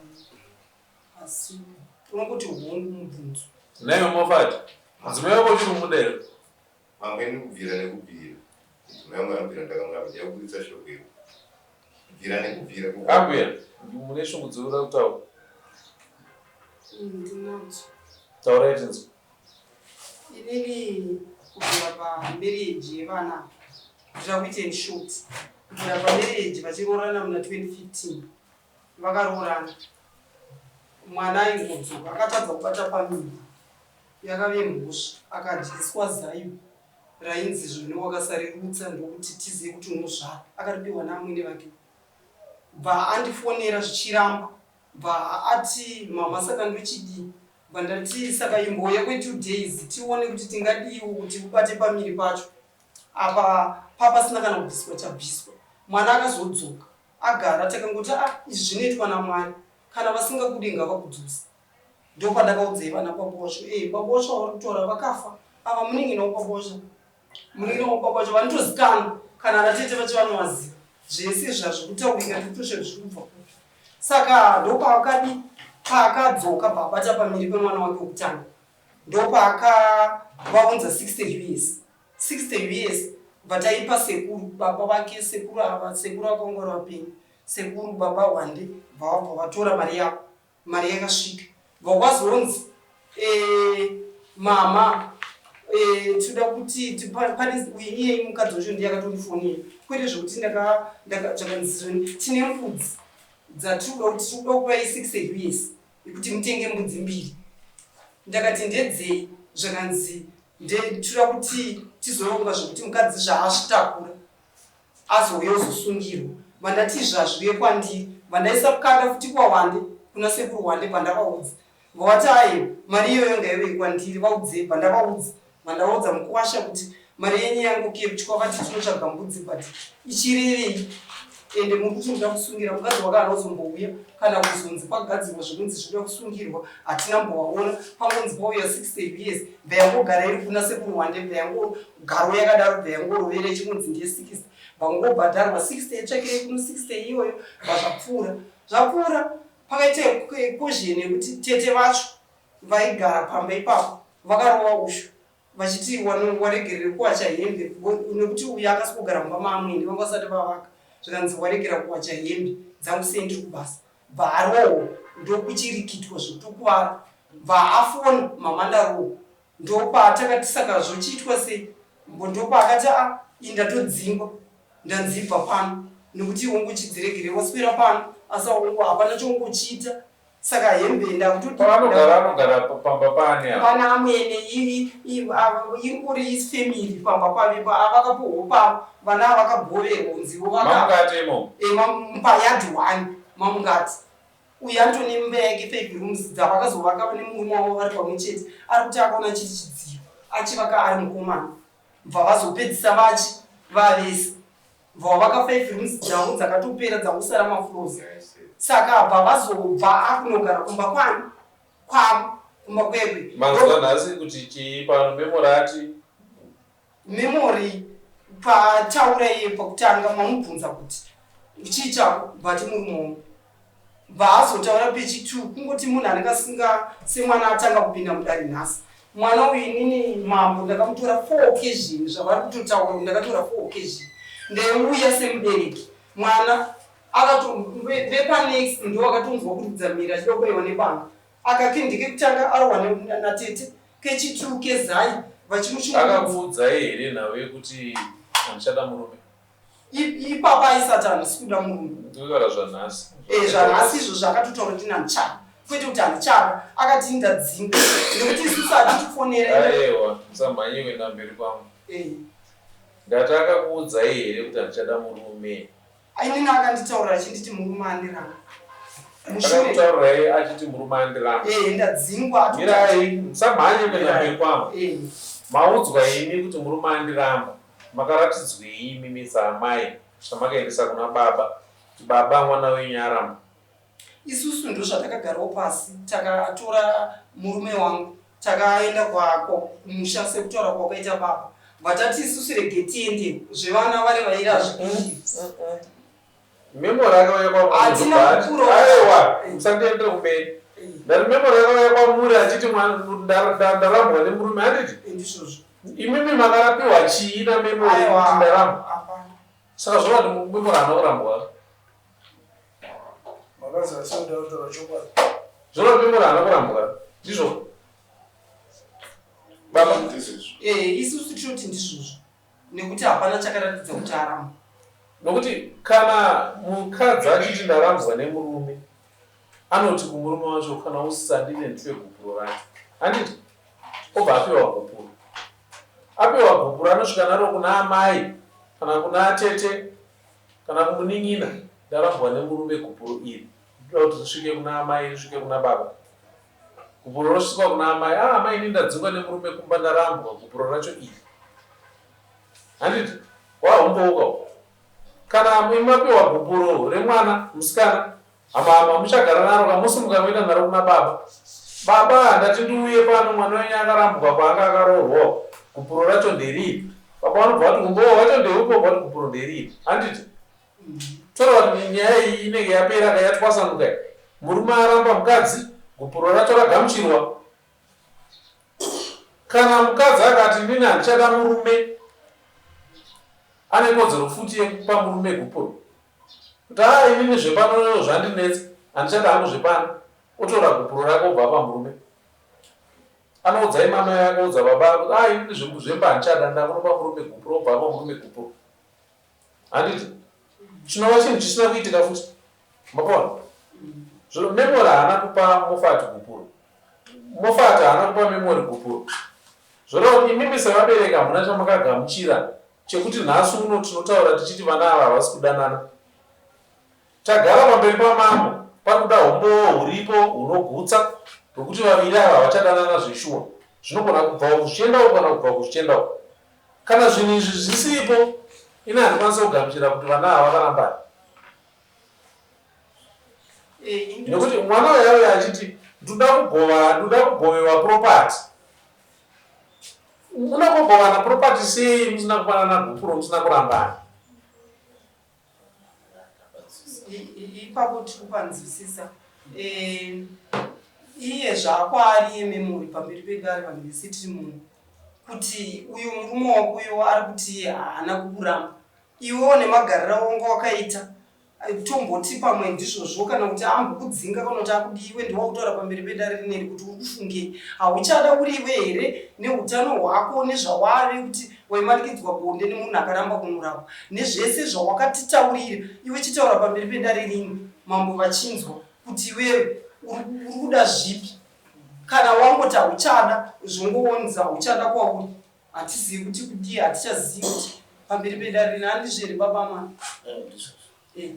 asi unongoti hongu mubvunzo. Nhaiwe Moffat, mudzimai wako uchiri kumuda here? Mambo ini kubvira nekubvira mudzimai wangu anobvira ndakamuramba ndichakuburitsa shoko iro kubvira nekubvira Ambuya mune shungu dzekuda kutaura? Ndinadzo. Taurai tinzwe. Inini kubvira pamarriage yevana kuitira kuita in short kubvira pamarriage vachiroorana muna 2015 vakaroorana mwana aingodzoka akatadza kubata pamimba Yakave mhosva akadyiswa zai rainzi zvino wakasarerutsa ndokuti tizive kuti unozvara. Akaripiwa naamwene vake bva andifonera zvichiramba bva ati mama saka ndochidii bva ndati saka imbouya kwetwo days tione kuti tingadiiwo kuti ubate pamiri pacho apa papasina kana kubviswa chabviswa. Mwana akazodzoka agara takangoti ah izvi zvinoitwa naMwari kana vasingakude ngavakudzose. Ndopandakaudzai vana baba wacho eh baba wacho vauri kutaura vakafa ava munin'ina wababa wacho munin'ina wababa wacho vanotozikanwa kana ana tete vacho vanovaziva zvese zvazvo kutaurika ndikutosha zviri kubva kupi saka ndopaakadi paakadzoka paabata pamiri pemwana wake wekutanga ndopaakavaunza 60 us 60 us bva taipa sekuru baba vake sekuru ava sekuru akangori vapenyu sekuru baba hwande bva vabva vatora mari yavo Mari yakasvika bva kwazonzi eh, mama eh, tinoda kuti pane uyu iyeyi mukadzi wacho ndiye akatondifonera kwete zvekuti ndakatsvakanzizoni tine mbudzi dzatinoda kuti tinoda kupai 60 us yekuti mutenge mbudzi mbiri ndakati ndedzei zvakanzi ndetinoda kuti tizoronga zvekuti mukadzi zvaazvitakura Azouya ozosungirwa vandati izvi hazviuye kwandiri vandaisa kukanda futi kwaWande kuna sekuru Wande bvandavaudza vawati ayewa mari iyoyo ngaiuye kwandiri vaudzei bvandavaudza bvandavaudza mukuwasha kuti mari yenyu yangokepchwa vati tinotsvaga mbudzi but ichirevei ende muri kuti muda kusungira mukadzi wake haana kuzombouya kana kuzonzi kwagadzirwa zvekunzi zvinoda kusungirwa hatina mbovaona pangonzi pauya 60 years bva yangogara iri kuna sekuru Wande bva yango Garo yakadaro bva yangorovera ichingonzi ndiye 60 vangobhadharwa 60 yetsvakirei kuno 60 iyoyo bva zvapfuura zvapfuura pakaita kozheni yekuti tete vacho vaigara pamba ipapo vakarova ushu vachiti waregerere kuwacha hembe nekuti uyo akasi kugara mumba maamwene vanga vasati vavaka zvikanzi waregera kuwacha hembe dzangu sei ndiri kubasa bva arohwa ndokuchirikitwa zvekutokuvara bva afona mama ndarohwa Ndopaatakati saka zvochiitwa sei mbo ndopaakati a ini ndatodzingwa ndanzi ibva pano nekuti iwe ungochidziregere waswera pano asi aungo hapana chaungochiita. Saka hembe ndakuti Pavanogara anogara pamba paani apa? Pana amwene ingori family pamba pavepo avakapuhwo pavo vana avakagoverwa kunzivo vaka Mamukati imomo. Eh, payard one mamukati. Uyu anotone imba yake five rooms dzavakazovaka nemurume wavo vari pamwe chete ari kuti akaona chiri chidziro achivaka ari mukomana bva vazopedzisa vachi vavese bva vavaka five rooms dzavo dzakatopera dzakusara mafloors saka bva vazobva akunogara kumba kwani kwavo kumba kwekwe. Manzwa nhasi kuti chii pano memory ati Memory paataura iye pakutanga mamubvunza kuti chii chako but murume wangu bvaazotaura pechi two kungoti munhu anenge asinga semwana atanga kupinda mudare nhasi mwana uyu inini mambo ndakamutora four occasion zvavari kutotaura ndakatora four occasion ndaiuya semubereki mwana vepanext ndo akatonzwa kuridza mhiri achida kubaiwa nebanga Aka ndekekutanga arohwa natete kechitu kezai vachimushungurudza. Akakuudzai here nhau yekuti handichada murume? Ipapa aisati handisi kuda murume. Ndikutaura zvanhasi. Eh, zvanhasi izvo zvakatotaura kuti handichada. Kwete kuti handichada, akati ndadzingwa nekuti isusu hatitifonera. Aiwa, musamhanye kuenda mberi kwangu. Eh. Ndati akakuudzai here kuti handichada murume? Inini akanditaurira achinditi murume andiramba. Akakutaurirai achiti murume andiramba? Eh, ndadzingwa. Mirai, musamhanye kuenda mberi kwangu. Eh. Maudzwa imi kuti murume andiramba. Makaratidzwei imimi saamai zvamakaendesa kuna baba kuti baba mwana wenyu aramba? Isusu ndozvatakagarawo pasi takatora murume wangu takaenda kumusha sekutaura kwakaita baba vatati isusu rege tiende zvevana vari vairi hazvikundi Memory akauya kwamuri Hatina ndobva ati, kukura. aiwa musandiendere kumberi ndati memory akauya kwamuri achiti ndarambwa nemurume handiti Ndizvozvo. Imimi makarapiwa chii namemory Aiwa, kuti ndarambwa? hapana. Saka zvova kuti memory haana kurambwa. Makazi asi kuda kutaura chokwadi. Zvova kuti memory haana kurambwa. Ndizvo. Baba. Ndizvozvo. Eh, isusu tinoti ndizvozvo nekuti hapana chakaratidza kuti aramba. Nokuti kana mukadzi achiti ndarambwa nemurume, anoti kumurume wacho kana usisandide ndipe gupuro racho. Handiti? Obva apiwa gupuro. Apiwa gupuro anosvika naro kuna amai kana kuna atete kana kumunin'ina ndarambwa nemurume gupuro iri ndoda kuti risvike kuna amai risvike kuna baba. Gupuro rosvikwa kuna amai ah amai ini ndadzingwa nemurume kumba ndarambwa gupuro racho iri. Handiti? Wahumbouka uko. Kana mapiwa gupuro remwana musikana Hama hama muchagara naro ka mosimuka moenda naro kuna baba. Baba ndati ndiuye pano mwana wenyu akarambwa paanga akaroorwa gupuro racho nderipi. Baba vanobva vati umbowo wacho ndeupi vobva vati gupuro nderipi. Handiti? Toreva kuti nyaya iyi inenge yapera ka yatwasanuka iyi. Murume aramba mukadzi, gupuro racho ragamuchirwa. Kana mukadzi akati inini handichada murume, ane kodzero futi yekupa murume gupuro. Kuti haa inini zvepano zvandinetsa handichada hangu zvepano otora gupuro rake obva apa murume. Anoudza imama yake oudza baba kuti haa inini zvemba handichada ndakunopa murume gupuro obva apa murume gupuro. Handiti? Chinova chinhu chisina kuitika futi. Mapaona? Zvino Memory haana kupa Moffat gupuro. Moffat haana kupa Memory gupuro. Zvoreva kuti imimi sevabereki hamuna chamakagamuchira chekuti nhasi uno tinotaura tichiti vana ava havasi kudanana. Tagara pamberi pamambo pari kuda humbowo huripo hunogutsa hwekuti vaviri ava havachadanana zveshuwa. Zvinogona kubva uku zvichienda uku kana kubva uku zvichienda uku. Kana zvinhu izvi zvisipo, ini handikwanise kugamuchira kuti vana ava vakarambana. Nekuti mwana uyu auya achiti ndoda kugova, ndoda kugovewa property. Munogogovana property sei musina kupanana gupuro musina kurambana? Ipapo tiri kupanzwisisa. Eh, iye zvaakwaari yememori pamberi pedare vanhu vese tiri muno kuti uyo murume wako uyo ari kuti iye haana kukuramba iwewo nemagariro awanga wakaita Tomboti pamwe ndizvozvo kana kuti ambokudzinga kana kuti akudii iwe ndiwe wakutaura pamberi pedare rineri kuti uri kufungei. Hauchada uri iwe here neutano hwako nezvawave kuti waimanikidzwa bonde nemunhu akaramba kunorapwa nezvese zvawakatitaurira iwe chitaura pamberi pedare rino mambo vachinzwa kuti iwewe. Uri kuda zvipi? Kana wangoti hauchada, zvongoonza hauchada kwauri. Hatizivi kuti kudii, hatichazivi kuti pamberi pedare rino handizvo here baba mwana? Eh.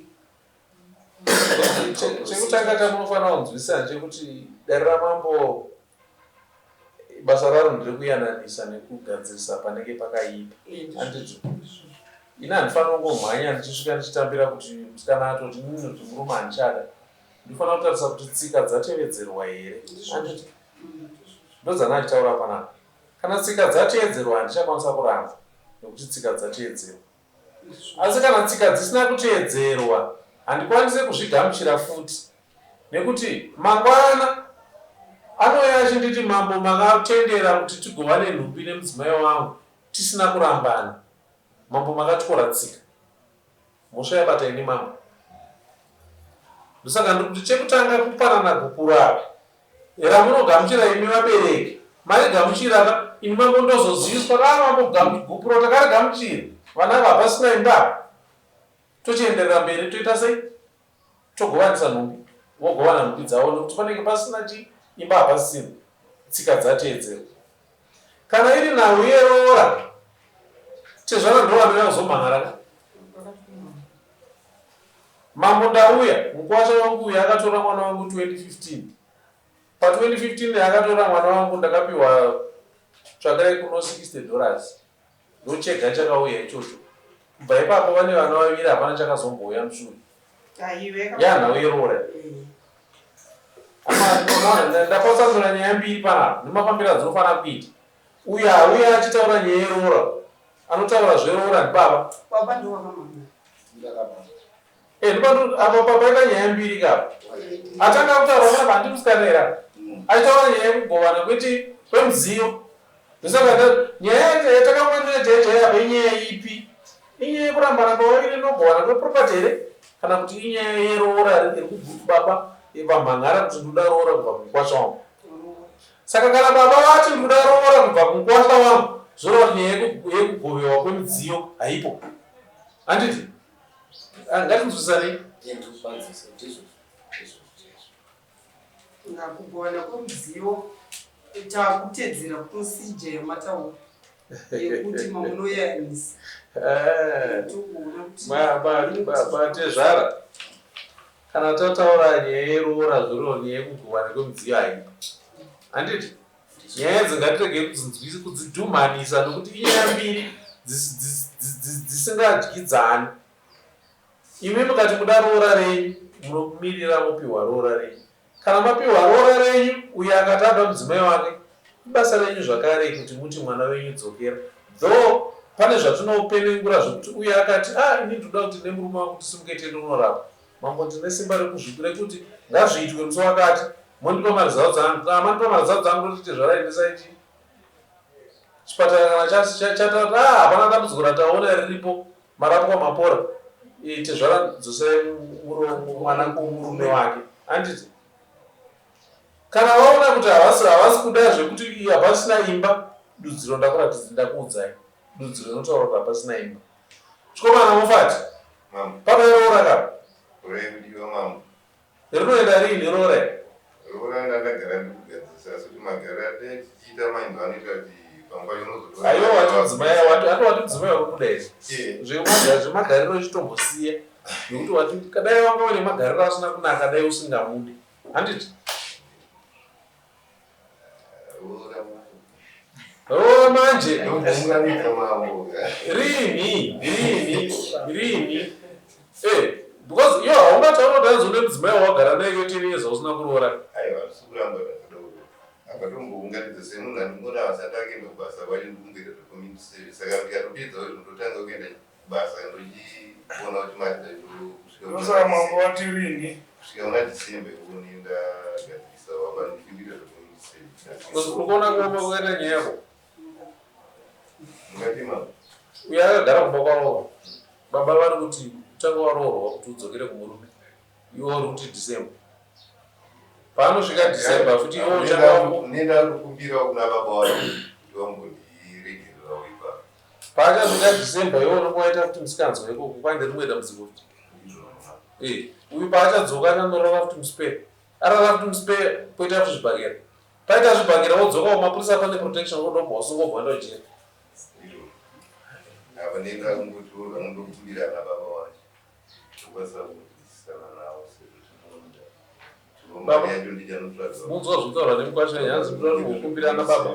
Chekutanga chamunofanira kunzwisisa ndechekuti dare ramambo basa raro nderekuyananisa nekugadzirisa panenge pakaipa handizvo ini handifanira kungomhanya ndichisvika ndichitambira kuti musikana atoti nini kuti murume handichada ndinofanira kutarisa kuti tsika dzatevedzerwa here handiti ndodzana achitaura panapa kana tsika dzateedzerwa handichakwanisa kuramba nekuti tsika dzateedzerwa Asi kana tsika dzisina kuteedzerwa handikwanise kuzvigamuchira futi nekuti mangwana anouya achinditi mambo makatendera kuti tigovane nhumbi nemudzimai wangu tisina kurambana. Mambo makatyora tsika. Mhosva yabata ini mambo. Ndosaka ndiri kuti chekutanga kupanana gupuro apa ramunogamuchira imi vabereki marigamuchira ka imi mambo ndozoziviswa ka mambo gupuro takarigamuchira vana ava hapasina imba apa tochienderera mberi toita sei togovanisa nhumbi vogovana nhumbi dzavo nekuti panenge pasina chi imba hapasisina tsika dzateedzerwa Kana iri nhau yeroora, tezvara ndovanouya kuzomhan'ara ka. Mambo ndauya, mukwasha wangu uyu akatora mwana wangu 2015. Pa 2015 akatora mwana wangu ndakapiwa tsvakirai kuno 60 dollars. Ndochega chakauya ichocho. Kubva ipapo vane vana vaviri hapana chakazombouya mushure. Yanhau yeroora. Ndapatsanura nyaya mbiri panapa nemafambiro adzinofanira kuita. Uyu auya achitaura nyaya yeroora. Anotaura zveroora ndibaba. Baba ndowakamama. Eh, apa papaita nyaya mbiri ka. Atanga kutaura panapa handi musikana here? Achitaura nyaya yekugovana kweti kwemudziyo. Ndosaka nyaya yacho yatakamwanira chaiyo chaiyo apa inyaya ipi? Inyaya yekurambana kwavaviri nogovana kweproperty here? Kana kuti inyaya yeroora iri kubaba vamhan'ara kuti ndoda roora kubva kumukwasha wangu? Saka kana baba vati ndoda roora kubva kumukwasha wangu, zvoreva kuti nyaya yekugovewa kwemidziyo haipo. Handiti? Ah, ngatinzwisisanei. Kugovana kwemudziyo takutedzera procedure yamataura yekuti mamunoyanisa. Eh. Tezvara kana tataura nyaya yeroora zvoreva nyaya yekugovana kwemidziyo haipo. Handiti? Nyaya idzi ngatiregei kudzinzwisi kudzidhumhanisa nokuti inyaya mbiri dzisingadyidzani. Imi mukati muda roora renyu munomirira mopiwa roora renyu. Kana mapiwa roora renyu uyo akati ada mudzimai wake ibasa renyu zvakare kuti muti mwana wenyu dzokera. Though pane zvatinopenengura zvekuti uyo akati ah ini ndinoda kuti nemurume wangu tisimuke tiende kunorapwa. Mambo ndine simba rekuti ngazviitwe musi wakati mondipa maresults angu. Kana mandipa maresults angu ndoti tezvara endesai chii chipatara kana chataura kuti ah hapana dambudziko rataona riripo marapwa mapora tezvara dzosai mwana kumurume wake handiti kana vaona kuti havasi havasi kuda zvekuti hapasina imba dudziro ndakuratidza ndakuudzai dudziro inotaura kuti hapasina imba chikomana mufati panoiroora ka Rinoenda riini roora iri? Roora ndandagara ndikugadzirisa asi kuti magariro atee tichiita manje vanoita kuti pamwe pacho unozotora Aiwa wati mudzimai wati ati wati mudzimai wakubuda izvi. Eh. Zvemagariro zvemagariro chitombosiya nekuti wati kadai wanga une magariro asina kunaka dai usingamude. Handiti? Roora manje. Rini, rini, rini. Eh, because iyo haungataura kuti hanzi une mudzimai wawagara naye 10 years ausina kuroora. Aiwa, hazvisi kuramba zvakadaro. Apa tombounganidza semunhu andingona asati akuenda kubasa kwacho ndikumboita zvecommunity service. Saka ndikatopedzawo izvo ndotanga kuenda kubasa ndochiona kuti mari dzacho kusvika Ndosaka mambo vati rini. kusvika muna December ikoko ndinenge ndagadzirisa apa ndichikuita zvecommunity service. Uri kuona kuoma kwakaita nyaya yako? Mungati mambo. Uyo akagara kumba kwavo. Baba vari kuti utanga waroorwa kuti udzokere kumurume. Iwe uri kuti December. Paanosvika December futi iwe uchanga wako. Nenda kukumbirawo kuna baba wacho kuti vambondiregererawo ipapo. Paachasvika December iwe unenge waita futi musikanzwa ikoko kwainde rimwe dambudziko futi. Eh, uyu paachadzoka achanorova futi musipere. Arara futi muspeya poita futi zvibhakera. Paita zvibhakera wodzoka kumapurisa pane protection wodobva wasungwa ubva waenda kujeri. Apa ndenda kungotiwo vanondokumbira ana baba wacho tokwanisa kunzwisisana navo sezvo tinoda. Baba, munzwa zvinotaurwa nemukwasha hanzi ndoda kumbokumbira ana baba.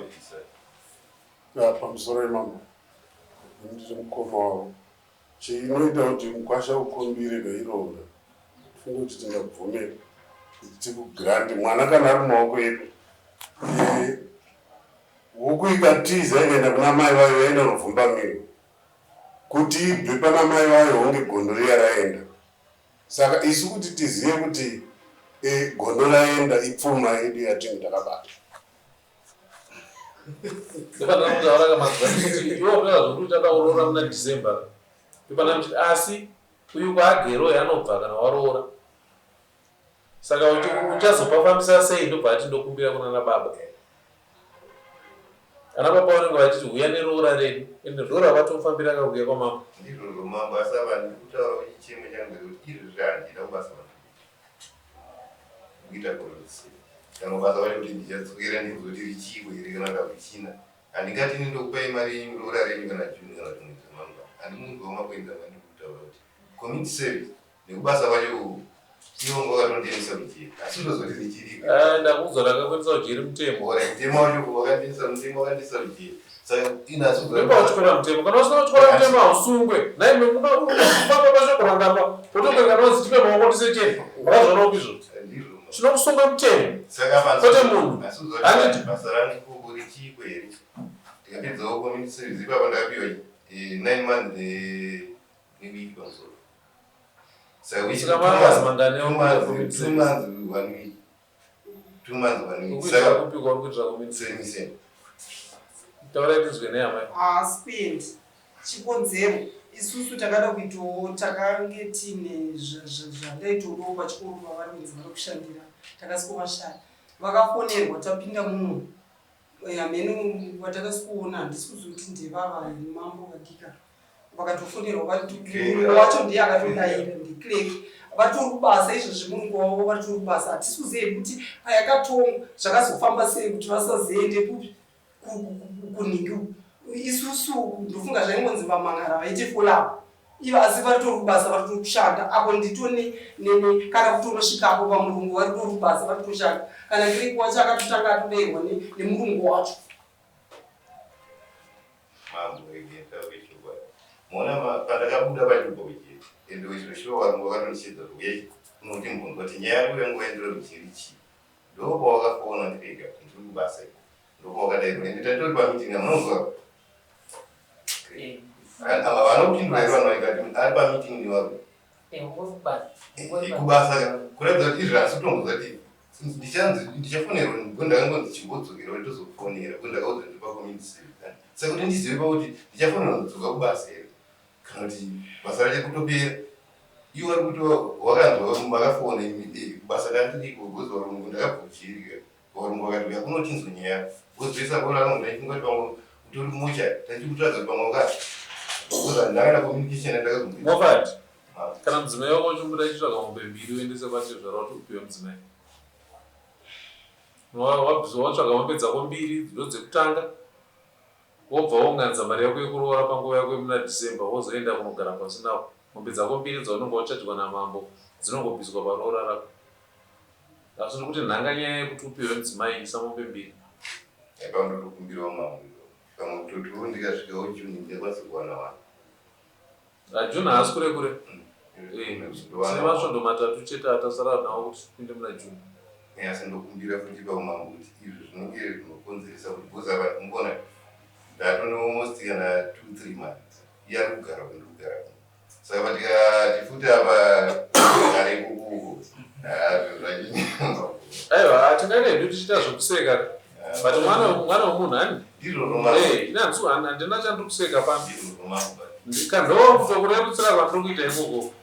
Ya, pamusoro imambo ndiri mukoma wavo Chinoita kuti mukwasha ukumbire veiroora tifunge kuti tingabvumira kuti tikugrant mwana kana ari mumaoko edu eh, huku ikatiza ikaenda kuna mai vayo yaenda novhumbamiwa kuti ibve pana mai vayo honge gondo riya raenda saka isu kuti tizive kuti eh, gondo raenda ipfuma yedu yatinge takabata Ndofanira kutaura kamanzwa ndichiti iwe unotaura zvekuti uchada kuroora muna December. Ndofanira kuti asi uyu kwaagere uyu anobva kana waroora. Saka uchi uchazopafambisa sei ndobva ati ndokumbira kunana baba. Ana baba vanenge vachiti huya neroora redu ende ndoravatofambira kakuya kwamambo. Ndizvozvo mambo asi apa ndiri kutaura chichemo changu kuti izvozvi handina kubasa kuita kurudzi kana basa vacho kuti ndichadzokera ndinzwe kuti richiiko here kana kuti hakuchina handingati ini ndokupai mari yenyu roora renyu kana june kana kuti mwedzi wemangwana handimunzwa makuenda mandiri kutaura kuti community service nekubasa kwacho uku ivo ngo vakatondiendesa kujeri asi ndozoti richiriko eh, ndakuudzwa rakakuendesa kujeri mutemo mutemo wacho wakandiendesa mutemo wakandiendesa kujeri Ndipo mutemo kana usina kutyora mutemo hausungwe nhaimi unofamba pashoko rangapa wotopenga nozi tipe maoko tisecheni wakazviona upi izvo chinokusunga mutemo kwete munhu handiti basa rangu ikoko richiiko here ndikapedzawo community service ipapa ndakapiwa eh, 9 months newiki pamusoro saka maazi mangani 2 months 1 week 2 months 1 week saka kupi kwauri kuitira community service taurai tinzwe neamai haaspendi chikonzero isusu takada kuitawo takange tiine zvandaitodawo pachikoro pavari kunzi vari kushandira takasikovashaya vakafonerwa tapinda muno eh, hameno watakasikuona handisi kuziva kuti ndevava mambo vadika vakatofonerwa murungu wacho ndiye akatodaira ndiclerk vatori kubasa izvozvi murungu wavo vatori kubasa hatisi kuziva kuti payakatongwa zvakazofamba sei kuti vasazoende kupi kunhingi isusu ndofunga zvaingonzi vamangara vaite follow ivo asi varitori kubasa varitori kushanda apo nditone nene kana kutonosvikapo pamurungu varitori kubasa varitoshanda kana kireki wacho akatotanga atodairwa nemurungu wacho Mambo regeta vechokwadi. Muona pandakabuda pachobva kujeri ende wechiroshiwa varungu vakatondishedza kuti uyai kuno timbonzwa kuti nyaya yako yangu yaendera kujeri chii. Ndopawakafona ndirega kuti ndiri kubasa iko. Ndopawakadairwa ende tatori pameeting amunonzwa. Ava vanopindura here vanhu vaikati ari pameeting nevarungu. Kubasa kuratidza kuti izvi hasi kutongoziva kuti ndichanzi ndichafonerwa ngo ndakangonzi chimbodzokera kuti tozokufonera ngo ndakaudzwa ndiri pacommunity service saka kuti ndizive pakuti ndichafonerwa kudzoka kubasa here kana kuti basa racho kutopera iwo vari kuti wakanzwa makafona kubasa ndandiriko because varungu ndakabva kuchirika Varungu vakati uya kuno tinzwe nyaya yako. Because vese avo vangu ndaifunga kuti pamwe utori mucha tachikutsvaga kuti pamwe uka because handina kana communication yandakazomboita. Moffat, kana mudzimai wako uchimuda chitsvaga mombe mbiri uendese kwatezvara kuti upiwe mudzimai. Watsvaga mombe dzako mbiri ndodzekutanga wobva waunganidza mari yako yekuroora panguva yako yemuna December wozoenda kunogara pasi nawo. Mombe dzako mbiri dzaunenge wachajwa namambo dzinongobviswa paroora rako. Asi ndiri kuti nhanga nyaya yekuti upihwe mudzimai isa mombe mbiri. Pamwe ndotokumbirawo mambo pamwe kutotiwo ndikasvikawo June ndingakwanisa kuwana wani. Ah, June haasi kure kure. Eh, tine masvondo matatu chete atasara nawo kuti tipinde muna June. Eh, asi ndokumbira futi paumambo kuti izvi zvinonge zvinokonzeresa kuti because apa ndikuona ndatone almost kana 2 3 months iye ari kugara kundi kugara kuno saka patikati futi apa gare kukuko aiwa tingaita hedu tichiita zvekuseka but mwana mwana wemunhu hani handina chandiri kuseka pano ndokutokurerutsira kwandiri kuita ikoko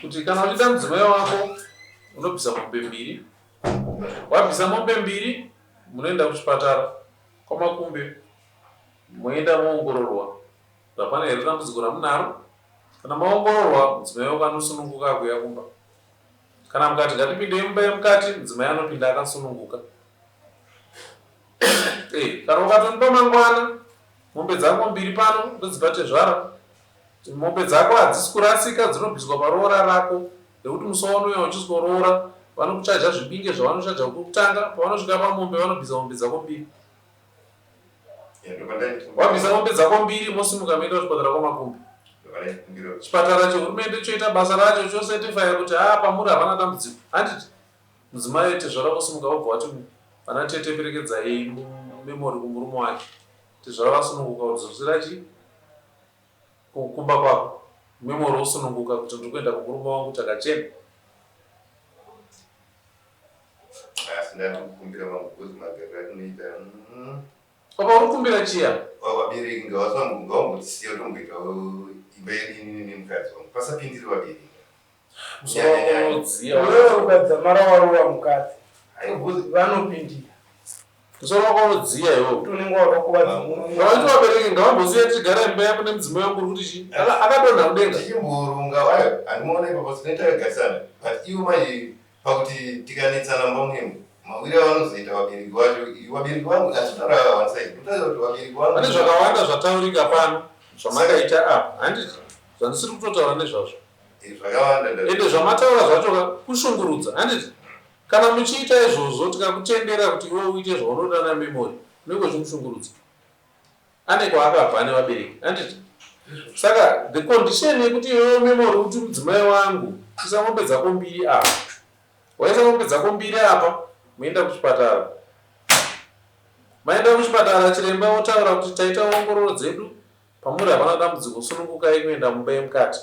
kuti kana uchida mudzimai wako unobvisa mombe mbiri wabvisa mombe mbiri munoenda kuchipatara kwamakumbe moenda moongororwa Hapana here dambudziko ramunaro? Kana maongororwa, mudzimai wako anosununguka akuuya kumba. Kana mukati ngatipindei mumba yemukati, mudzimai anopinda akasununguka. Eh, kana ukatonipa mangwana mombe dzako mbiri pano ndodzipa tezvara. Mombe dzako hadzisi kurasika dzinobviswa paroora rako nekuti musi waunouya uchizoroora vanokuchaja zvibinge zvavanochaja kutanga pavanosvika pamombe vanobvisa mombe dzako mbiri. Wabvisa mombe dzako mbiri mosimuka moenda kuchipatara kwamakumbi. Chipatara chehurumende choita basa racho chosetifaya kuti haa pamuri hapana dambudziko. Handiti mudzimai tezvara vosimuka vobva vati vana tete perekedzai memory kumurume wake. Tezvara vasununguka kuti dzosera chi kumba kwako. Memory wosununguka kuti ndiri kuenda kumurume wangu takachena. Asi ndatokumbira mambo because magariro atinoita. Papa uri kukumbira chiya? Vabereki ngavambotisiya tomboita imba yedu inini nemukadzi wangu pasapindire vabereki. Musoro wako unodziya. Wewe ukadzamara warova mukadzi vanopindira. Musoro wako unodziya iwewe. Kuti unenge wakakuvadza murume. Vanoti vabereki ngavambosiya tigare imba yako nemudzimai wangu uri kuti chii? Akadonha kudenga. Tichimborunga ayo handimaona ipapo tinenge takagarisana but ivo manje Pakuti tikanetsana mumba muno mawire avanozoita vabereki vacho vabereki vangu achitaura one side ndotaura kuti vabereki vangu Pane zvakawanda zvataurika pano zvamakaita apa handiti zvandisiri kutotaura nezvazvo. Eh, zvakawanda nda Ende zvamataura zvacho ka kushungurudza handiti kana muchiita izvozvo tikakutendera kuti iwe uite zvaunoda naMemory unenge uchimushungurudza. Ane kwaakabva ane vabereki handiti? Saka the condition yekuti iwewe Memory uti mudzimai wangu isa mombe dzako mbiri apa. Waisa mombe dzako mbiri apa moenda kuchipatara. Maenda kuchipatara chiremba otaura kuti taita ongororo dzedu pamuri hapana dambudziko sunungukai kuenda mumba yemukati.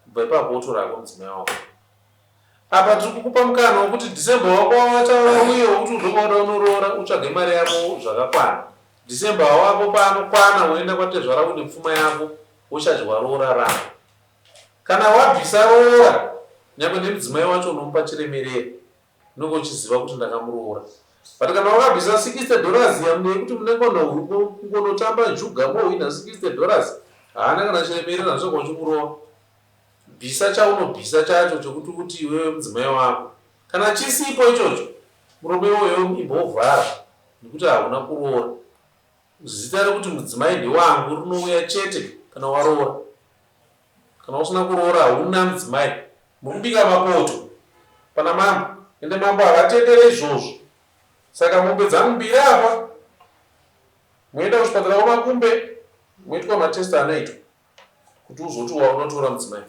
Kubva ipapo wotora hako mudzimai wako. Apa tiri kukupa mukana wekuti December wako wawataura uye wekuti ndopauda unoroora utsvage mari yako zvakakwana. December wako paanokwana woenda kwatezvara une pfuma yako wochadya roora rako. Kana wabvisa roora nyangwe nemudzimai wacho unomupa chiremerera unenge uchiziva kuti ndakamuroora. But kana wakabvisa 60 dollars iya yekuti munenge kungonotamba njuga mohwina 60 dollars haana kana chiremerera ndosaka uchimurova. Bvisa chaunobvisa chacho chekuti uti iwewe mudzimai wako. Kana chisipo ichocho murume iwoyo imbovhara nekuti hauna kuroora. Zita rekuti mudzimai ndewangu rinouya chete kana waroora. Kana usina kuroora hauna mudzimai. Muri kubika mapoto pana mambo ende mambo havatendere izvozvo. Saka mombe dzangu mbiri apa moenda kuchipatara kwamakumbe moitwa matest anoitwa. Kuti uzoti waunotora mudzimai.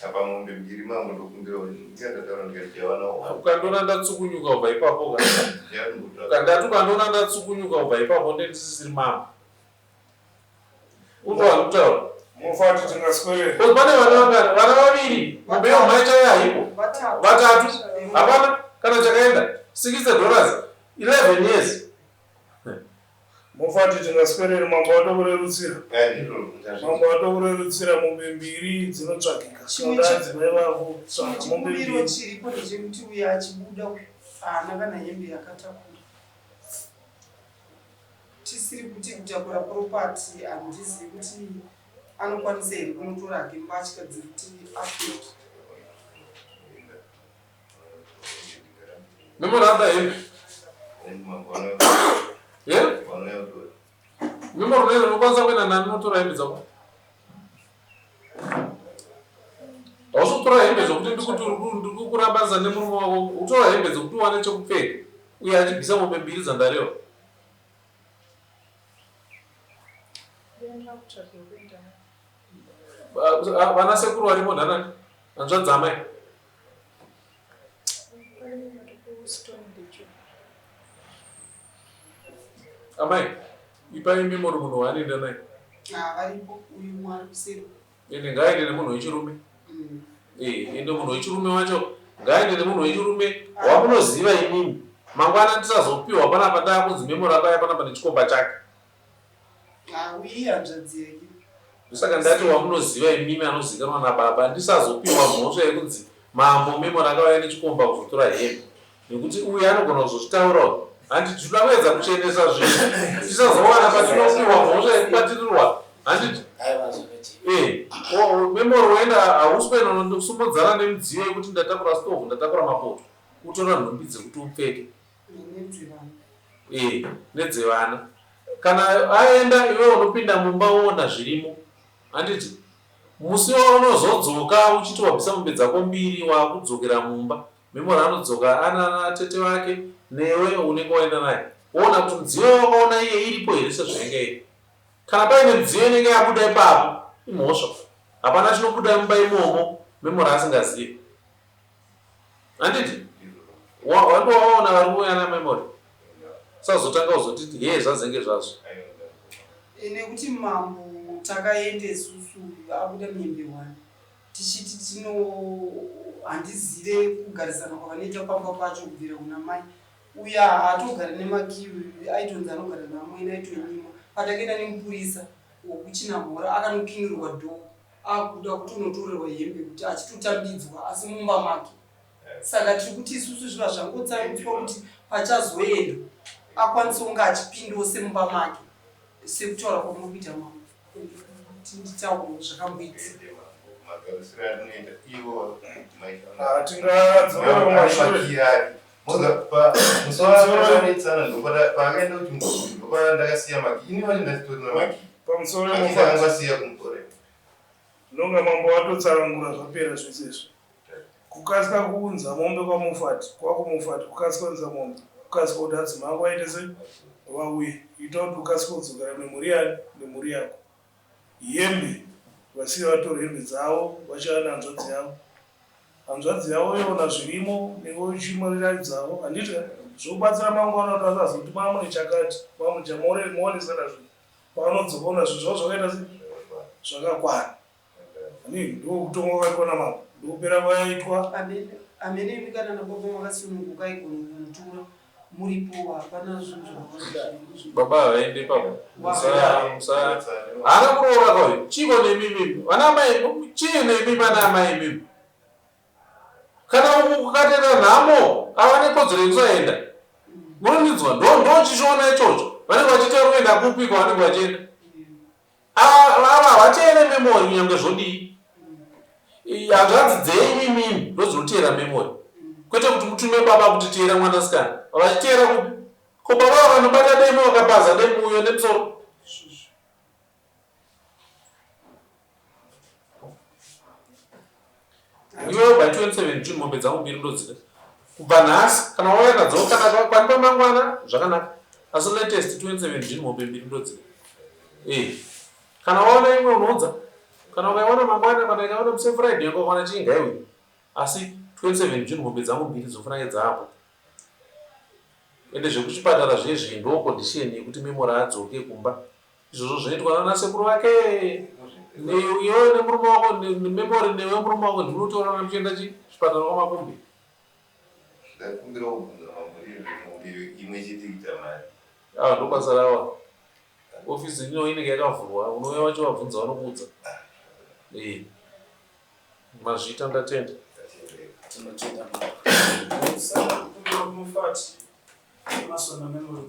Apa mombe mbiri mambo ndokumbira ndikatataura ndikati javana Ukandiona ndatsukunyuka ubva ipapo ka. Ndati ukandiona ndatsukunyuka ubva ipapo ndendisisiri mambo. Unowana kutaura. Mufati tingaswere. Because pane vana vangani? Vana vaviri. Mombe yomai chaiyo haipo. Vatatu. Hapana kana chakaenda. 60 dollars. 11 years. Mufati tingaswereri mambo atokurerutsira. Mambo atokurerutsira mombe mbiri dzinotsvagika. Tinoda adzimai vavo tsvaga mombe Chikumbiro mbiri. chiripo ndechekuti uyo achibuda uyu haana kana hembe yakatakura. Tisiri kuti kutakura property handizivi kuti anokwanisa here kunotora hake mbatya dzekuti apfeke. Memory ada hembe. Yeah? Memory unokwanisa kuenda nani unotora hembe dzako? Hausi kutora hembe dzekuti ndikuti ndikukurambanisa nemurume wako, utora hembe dzekuti uwane chekupfeka uye achibvisa mombe mbiri dzandareva. Vana sekuru varimo nhanani? Hanzvadzi amai. Amai, ipai memory munhu waanoenda naye. Ah, varipo uyu mwari kuseri. Ende ngaaende nemunhu wechirume. Eh, ende munhu wechirume wacho ngaaende nemunhu wechirume wamunoziva imimi. Mangwana ndisazopiwa panapa ndaakunzi memory akauya panapa nechikomba chake. Hauyi hanzvadzi yake. Ndosaka ndati wamunoziva imimi anozikanwa nababa ndisazopiwa mhosva yekunzi mambo Memory akauya nechikomba kuzotora hembe nekuti uyu anogona kuzozvitaura uyu handiti tinoda kuedza kuchenesa zvinhu tisazowana patinopiwa mhosva yekubatirirwa handiti eh. Memory waenda hausi kuenda unosumudzana nemidziyo yekuti ndatakura stove ndatakura mapoto. Utora nhumbi dzekuti upfeke. Eh, nedzevana. Kana aenda iwe unopinda mumba woona zvirimo. Handiti? Musi waunozodzoka uchiti wabvisa mombe dzako mbiri wakudzokera mumba. Memory anodzoka ana tete vake newe unenge waenda naye. Woona kuti mudziyo wakaona iye iripo here sezvainge iri. Kana paine midziyo inenge yabuda ipapo imhosva. Hapana chinobuda mumba imomo Memory asingazive. Handiti? Wanga waona vari kuuya naMemory. Usazotanga kuzotiti hee zvazenge zvazvo. Nekuti mambo takaenda isusu abuda muhembe one tichiti tino handizive kugarisana kwavanoita pamba pacho kubvira kuna mai uya haatogari nemakiwi aitonzi anogara naamwene aitonyimwa patakaenda nemupurisa wekuchinamhora akanokinirwa dhoo akuda kutonotorerwa hembe kuti achitotambidzwa asi mumba make saka tiri kuti isusu zviva zvangotsarudzwa kuti pachazoenda akwanise kunge achipindawo semumba make sekutaura kwamuri kuita mama kuti nditaure zvakamboitika Hatingadzokera kumashure. Pamusoro Ndonga mambo watotsanangura zvapera zvese izvi. Kukasika kuunza mombe kwaMoffat, kwakuMoffat kukasika kuunza mombe, kukasika kuti adzimai ako aite sei vauye. Ita kuti ukasike kudzokera nemhuri yani nemhuri yako. Hembe vasiye vatore hembe dzavo vachiva nehanzvadzi yavo. Hanzvadzi yavo yoona zvirimo newe uchimuratidzawo handiti ka zvokubatsira mangwana kuti asazoti mamune chakati mamune chamuonesana zvinhu pavanodzoka ona zvinhu zvavo zvakaita sei zvakakwana ani ndokutonga kwakaitwa namambo ndokupera kwayaitwa amene imi kana nababa makasununguka aigona kunotora muripo hapana zvinhu zvakawanda baba havaende ipapo haana kuroora kwayo chiiko nemimi vana amai chii nemi vana amai imimi Kana uku kukatenda nhamo ava nekodzero yekusaenda. Munondinzwa? Ndo ndo chichiona ichocho. Vanenge vachiita kuenda kupi kwavanenge vachienda. Ava havateere memory kunyangwe zvodii. Hanzvadzi dzenyu imimi ndodzinoteera memory. Kwete kuti mutume baba kuti teera mwanasikana. Vachiteera kupi? Ko baba vanobata demo vakapaza demo uyo nemusoro. Iwewe by 27 June mombe dzangu mbiri ndodzida. Kubva nhasi kana wauya nadzo kana kwanipa mangwana zvakanaka. Asi latest 27 June mombe mbiri ndodzida. Eh. Kana waona imwe unoudza. Kana ukaiona mangwana kana ikaona musi Friday yako ukaona chii ngaiuye. Asi 27 June mombe dzangu mbiri dzofanira kunge dzaapo. Ende zvekuchipatara zvezvi ndo condition yekuti memory adzoke kumba. Izvozvo zvinoitwa nana sekuru vake iwe nemurume wako memory newe murume wako ndimi unotaurana muchienda chi chipatara kwamakumbi. Ndakumbira kubvunza mambo mombe imwe chete ita mari. Ah, ndobasa rawa. Office ino inenge yakavhurwa unouya wachivabvunza vanokuudza. Eh. Mazvita ndatenda. Tinotenda. Mufati. Masona memory.